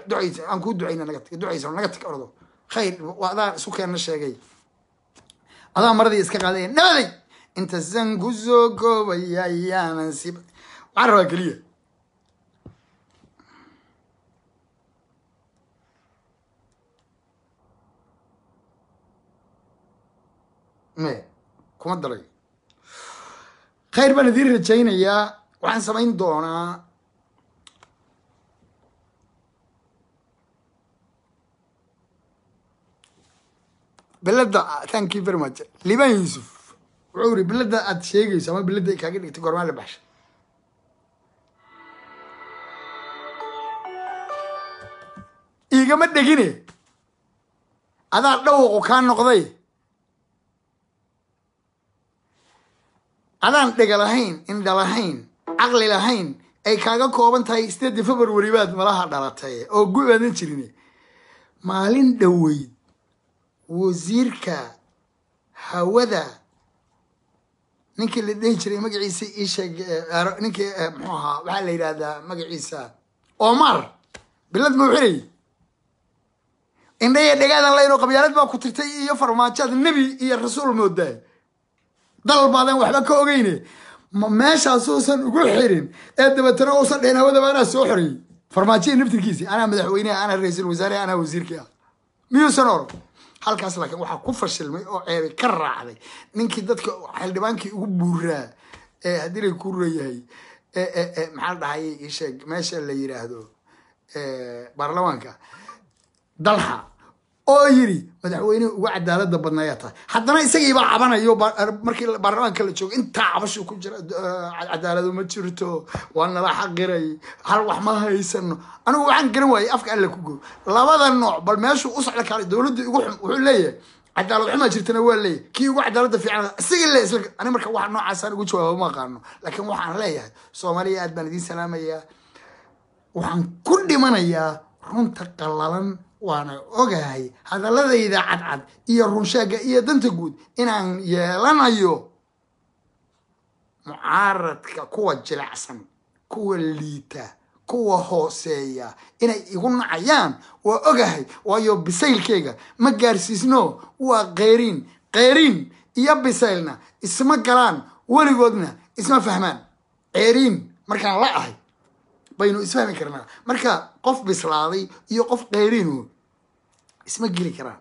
ducaysa aan kuu ducayna, naga tag, ducaysa naga tag, ordo. Khayr waa adaa isu keenna sheegay, adaa maradii iska qaadaya. Nabaday, intaasaan ku soo koobaya. Yaanan si waxaan rabaa keliya me kuma daray. Khayr baan idiin rajaynayaa. Waxaan samayn doonaa belada. Thank you very much. Liban Yusuf wuxuu yiri belada aad sheegayso ama belada ay kaaga dhigtay goormaa la baxshay? Igama dhegine, adaa dhawaqu kaa noqday, adaan dhega lahayn, indha lahayn, caqli lahayn, ay kaaga kooban tahay 8 February baad malaha dhalatay oo gu-aadan jirin. Maalin dhoweyd wasiirka hawada ninkii la dhihi jiray magaciisa ii sheeg, ninkii muxuu ahaa, waxaa la yidhahdaa magaciisa Omar, bilad muu xirayy? Indhaya dhegaadan laynoo qabyaalad baa ku tirtay iyo Farmaajaad nebi iyo rasuul moodaa. Dal baadan waxba ka ogeyne, ma meeshaasuusan ugu xirin ee dabeetana uusan dhihin hawadaba anaa soo xoreeyey? Farmaajiya naftirkiisii anaa madaxweyneha, anaa ra-iisul wasaare, anaa wasiirkii ah, miyuusan oran halkaas? Laakiin waxaa ku fashilmay oo ceebay ka raacday ninkii dadka xildhibaankii ugu buuraa ee haddii lay ku reeyahay, maxaa la dhahayay, ii sheeg meesha la yiraahdo baarlamaanka, Dalxa, oo yiri madaxweynehi ugu cadaalada badnaayaa tahay. Haddana isagiibaa cabanayo markii baarlamaanka la joogo, intaa cabashu ku jira, cadaaladu ma jirto, waa nala xaqiray, hal wax ma haysano. Anigu waxaan garan waayey afka alle ku go labada nooc. Bal meeshuu u socda kaale, dowladda igu xun wuxuu leeyahay, cadaalad xumaa jirtana waa leeyahay, kii ugu cadaalada fiican isaga le isla. Ani marka waxa noocaasaan ugu jawaabo ma aqaano, laakiin waxaan leeyahay Soomaaliya aad baan idiin salaamayaa. Waxaan ku dhimanayaa runta qallalan, waana ogahay hadaladayda cadcad iyo runsheegga iyo danta guud inaan yeelanayo mucaaradka, kuwa jilicsan, kuwa liita, kuwa hooseeya inay igu nacayaan waa ogahay, waayo bisaylkeyga ma gaarsiisno. Waa qeyriin, qeyriin iyo bisaylna isma galaan, weligoodna isma fahmaan. Qeyriin markaan la ahay baynu isfahmi karnaa. Marka qof bislaaday iyo qof qeyriinu isma geli karaan,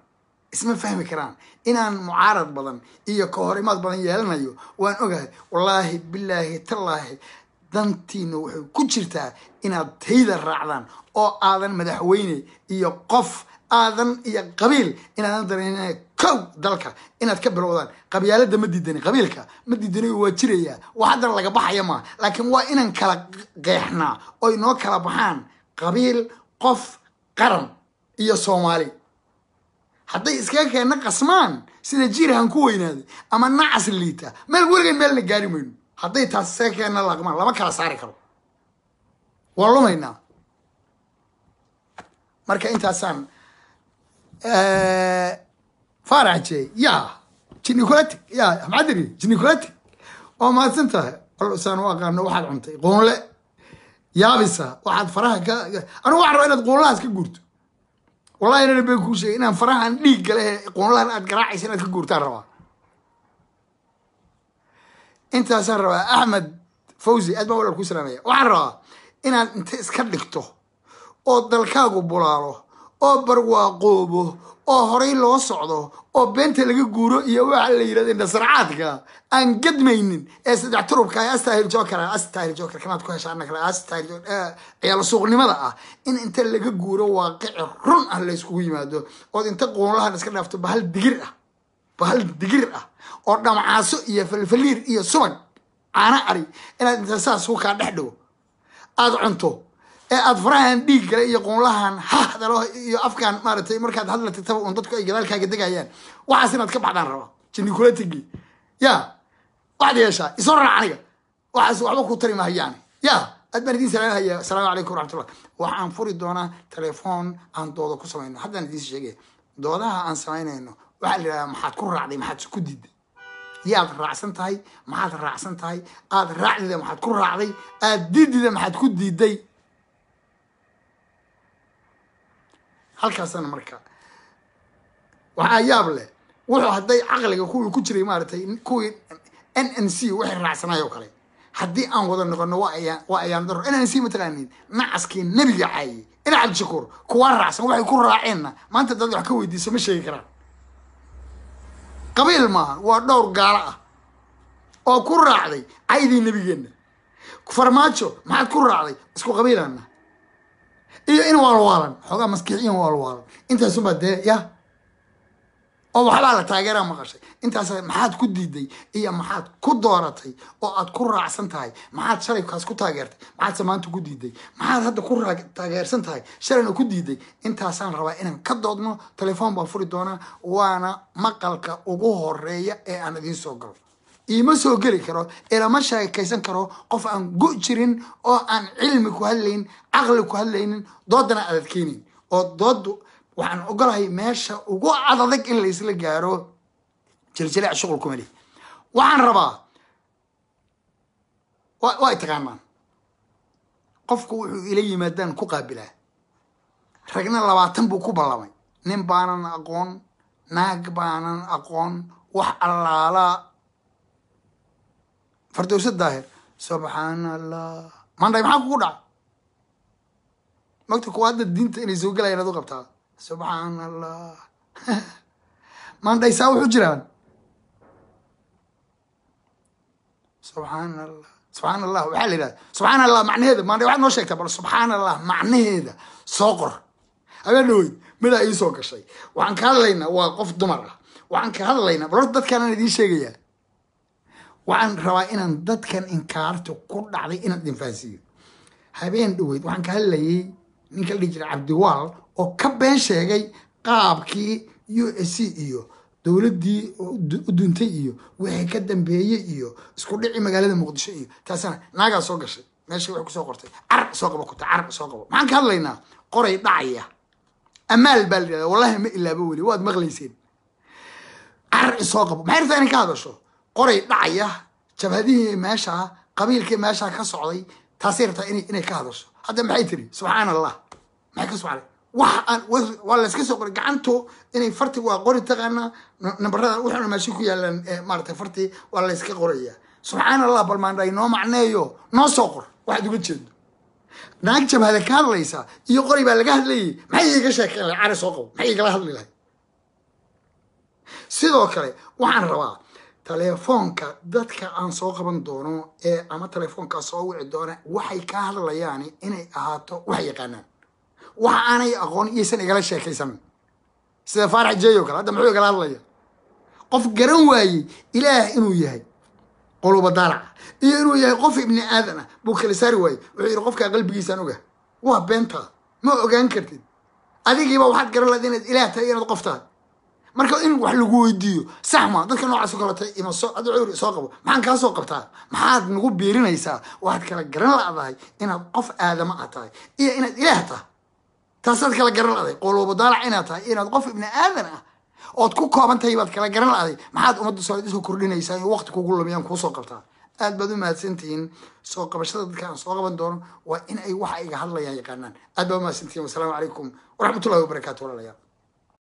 isma fahmi karaan. Inaan mucaarad badan iyo ka hor imaad badan yeelanayo waan ogahay. Wallaahi, bilaahi, tallaahi, dantiina waxay ku jirtaa inaad tayda raacdaan oo aadan madaxweyne iyo qof aadan iyo qabiil inaadan dareen kow dalka inaad ka bilowdaan. Qabyaalada ma diidani, qabiilka ma diidani, waa jirayaa, wax haddana laga baxaya maaha, laakiin waa inaan kala qeexnaa oo inoo kala baxaan qabiil, qof, qaran iyo Soomaali. Hadday iskaga keenna qasmaan sida jiirhan ku weynaaday ama nacas liita, meel weligan meelna gaari mayno. Hadday taas iskaga keenna laqmaan, lama kala saari karo, waan lumaynaa. Marka intaasaan Faarax je ya jinikulatic ya maxaa tiri jinikulatic, waa mahadsan tahay. Saan u aqaano waxaad cuntay qoonle yaabisa, waxaad faraha ka, anigu waxaan rabaa inaad qoonlahaas ka guurto. Wallahi inana been kuu sheegay, inaan farahan dhiigga leh qoonlahan aad garaacaysa inaad ka guurtaan rabaa. Intaasaan rabaa. Axmed Fawzi, aad baan walaal kuu salaamaya. Waxaan rabaa inaad inta iska dhigto oo dalkaagu bulaalo oo barwaaqoobo oo horay loo socdo oo beenta laga guuro iyo waxa la yidhahda indhasarcaadka aan gadmaynin ee saddex turubka ee Astahil Joker, Astahil Joker kanaad ku hesha anna kale Astahil ciyaal suuqnimada ah, in inta laga guuro waaqici run ah layskugu yimaado, ood inta qoonlahan iska dhaafto bahal digir ah, bahal digir ah oo dhamcaaso iyo falfaliir iyo subag caano ari inaad inta saas ku kaa dhex dhigo aada cunto ee aad farahan dhiig gale iyo qoonlahan hahdalo iyo afkan maaragtay markaad hadla tagtaba un dadku ay gadaalkaaga degayaan, waxaas inaad ka baxdaan rabaa. Jinikulatigii ya waxaad yeeshaa isoo raac aniga, waxaas waxba ku tari mahayaane. Ya aad baan idiin salaamahaya. Asalaamu calaykum waraxmatullah. Waxaan furi doonaa telefoon aan dooda ku samayno. Haddaan idiin sheegaya doodaha aan samaynayno waxaa la yidhahdaa maxaad ku raacday, maxaad ku diiday, yaad raacsan tahay, maxaad raacsan tahay, aad raacdida maxaad ku raacday, aad diidida maxaad ku diiday. Halkaasana marka waxaa yaab leh wuxuu hadday caqliga kuwii ku jiray maaragtay kuwii NNC waxay raacsanaay oo kale haddii aan wada noqono waa ayaan, waa ayaan daro. NNC mataqaanin, nacaskii nebiga caayey ina Cabdishakuur kuwaa raacsan, waxay ku raaceenna maanta dad wax ka weydiiso ma sheegi karaan. Qabiil maaha, waa dhowr gaalo ah oo ku raacday caydii nebigeenna. Farmaajo maxaad ku raacday? Isku qabiilana iyo in waalwaalan xoogaa maskixiin waalwaalan intaasunbaa dee ya oo waxbaa la taageeraa maqashay. Intaas maxaad ku diiday iyo maxaad ku dooratay oo aad ku raacsan tahay? Maxaad shalay kaas ku taageertay, maxaadse maanta ku diiday? Maxaad hadda ku taageersan tahay, shalayna ku diiday? Intaasaan rabaa inaan ka doodno. Telefoon baan furi doonaa, waana maqalka ugu horeeya ee aan idiin soo galo. Iima soo geli karo, ilama sheekaysan karo qof aan gu jirin oo aan cilmi ku hadlaynin, caqli ku hadlaynin, doodana aad adkeynin. Oo dooddu waxaan ogolahay meesha ugu adadag in la isla gaaro, jiljilaac shuqul kuma leh. Waxaan rabaa waa y taqaanaan, qofku wuxuu ila yimaadaan ku qaabilaa. Ragna 20 buu ku ballamay, nin baanan aqoon, naag baanan aqoon, wax allaala Fardowsa Daahir, subxaan Allah, maandhay maxaa kugu dhaca? Magta kuwa hadda diinta inay soo gelayaan ad u qabtaa. Subxaan Allah, maandhay saa wuxu jiraan. Subxaan Allah, subxaan Allah, waxaa la yidhahda subxaan Allah macnaheeda. Maandhay waxaad noo sheegtaa bal subxaan Allah macnaheeda soo qor. Habeen dhaweyd midaa ii soo gashay. Waxaan ka hadlaynaa waa qof dumar ah. Waxaan ka hadlaynaa bal horta dadkaanaan idiin sheegayaa. Waxaan rabaa inaan dadkan inkaarta ku dhacday inaan idin fahansiiyo. Habeen dhaweyd waxaan ka hadlayay ninka la dhihi jiray Cabdiwaal oo ka been sheegay qaabkii USC iyo dowladdii u duntay iyo wixii ka dambeeyey iyo isku dhici magaalada Muqdisho iyo taasana naagaa soo gashay meesha waxay kusoo qortay car soo qabo kuta car soo qabo. Maxaan ka hadlaynaa? Qoray dhacaya amaal baa la yidhahdaa, wallahi ma ilaaba weli, waad maqlayseen. Car isoo qabo, maxay rabtaa inay ka hadasho? Qoray dhacaya, jabhadihii meesha, qabiilkii meesha ka socday, taasay rabtaa inay ka hadasho. Hadda maxay tiri? Subxaan Allah, maxay ka subxaanay? Wax aan waa layska soo qoray gacantu inay farti waa qori taqaanaa, nambarada wuxuuna meesha ku yaalaan maaragtay farti waa layska qorayaa. Subxaan Allah, bal maandhay noo macneeyo, noo soo qor waxaad uga jeedo. Naag jabhada ka hadlaysa iyo qori baa laga hadlayay, maxay iiga sheekeyn lahay? Cari soo qabo, maxay igala hadli lahay? Sidoo kale waxaan rabaa telefoonka dadka aan soo qaban doono ee ama telefoonkaa soo wici doona waxay ka hadlayaan inay ahaato wax yaqaanaan, wax aanay aqoon iyaysan igala sheekaysan. Sida Faarax Jeey oo kale, hadda muxuu igala hadlaya? Qof garan waayey Ilaah inuu yahay qoluba daalaca iyo inuu yahay qof ibni aadan ah buu kala saari waayey. Wuxuu yidhi qofkaa qalbigiisaan oga. Waa beentaa, ma ogaan kartid. Adigiiba waxaad garan lahayd inaad Ilaah tahay inaad qof tahay. Marka in wax lagu weydiiyo sax ma dadka noocaas oo kaleta ima soo hadda wuxuu yidhi soo qabo, maxaan kaa soo qabtaa? Maxaad nagu biirinaysaa? Waxaad kala garan la'dahay inaad qof aadama ah tahay iyo inaad Ilaah tahay. Taasaad kala garan la'dahay, qoluba daalac inaad tahay inaad qof ibni aadan ah ood ku kooban tahay baad kala garan la'day. Maxaad ummadda Soomaaliyeed usoo kordhinaysaa in waqti kugu lumiyaan kuu soo qabtaa? Aad baad u mahadsantihiin. Soo qabashada dadka aan soo qaban doono waa in ay waxa iga hadlayaan yaqaanaan. Aad baad u mahadsantihiin. Wasalaamu calaykum waraxmatullahi wabarakaatu walaalayaal.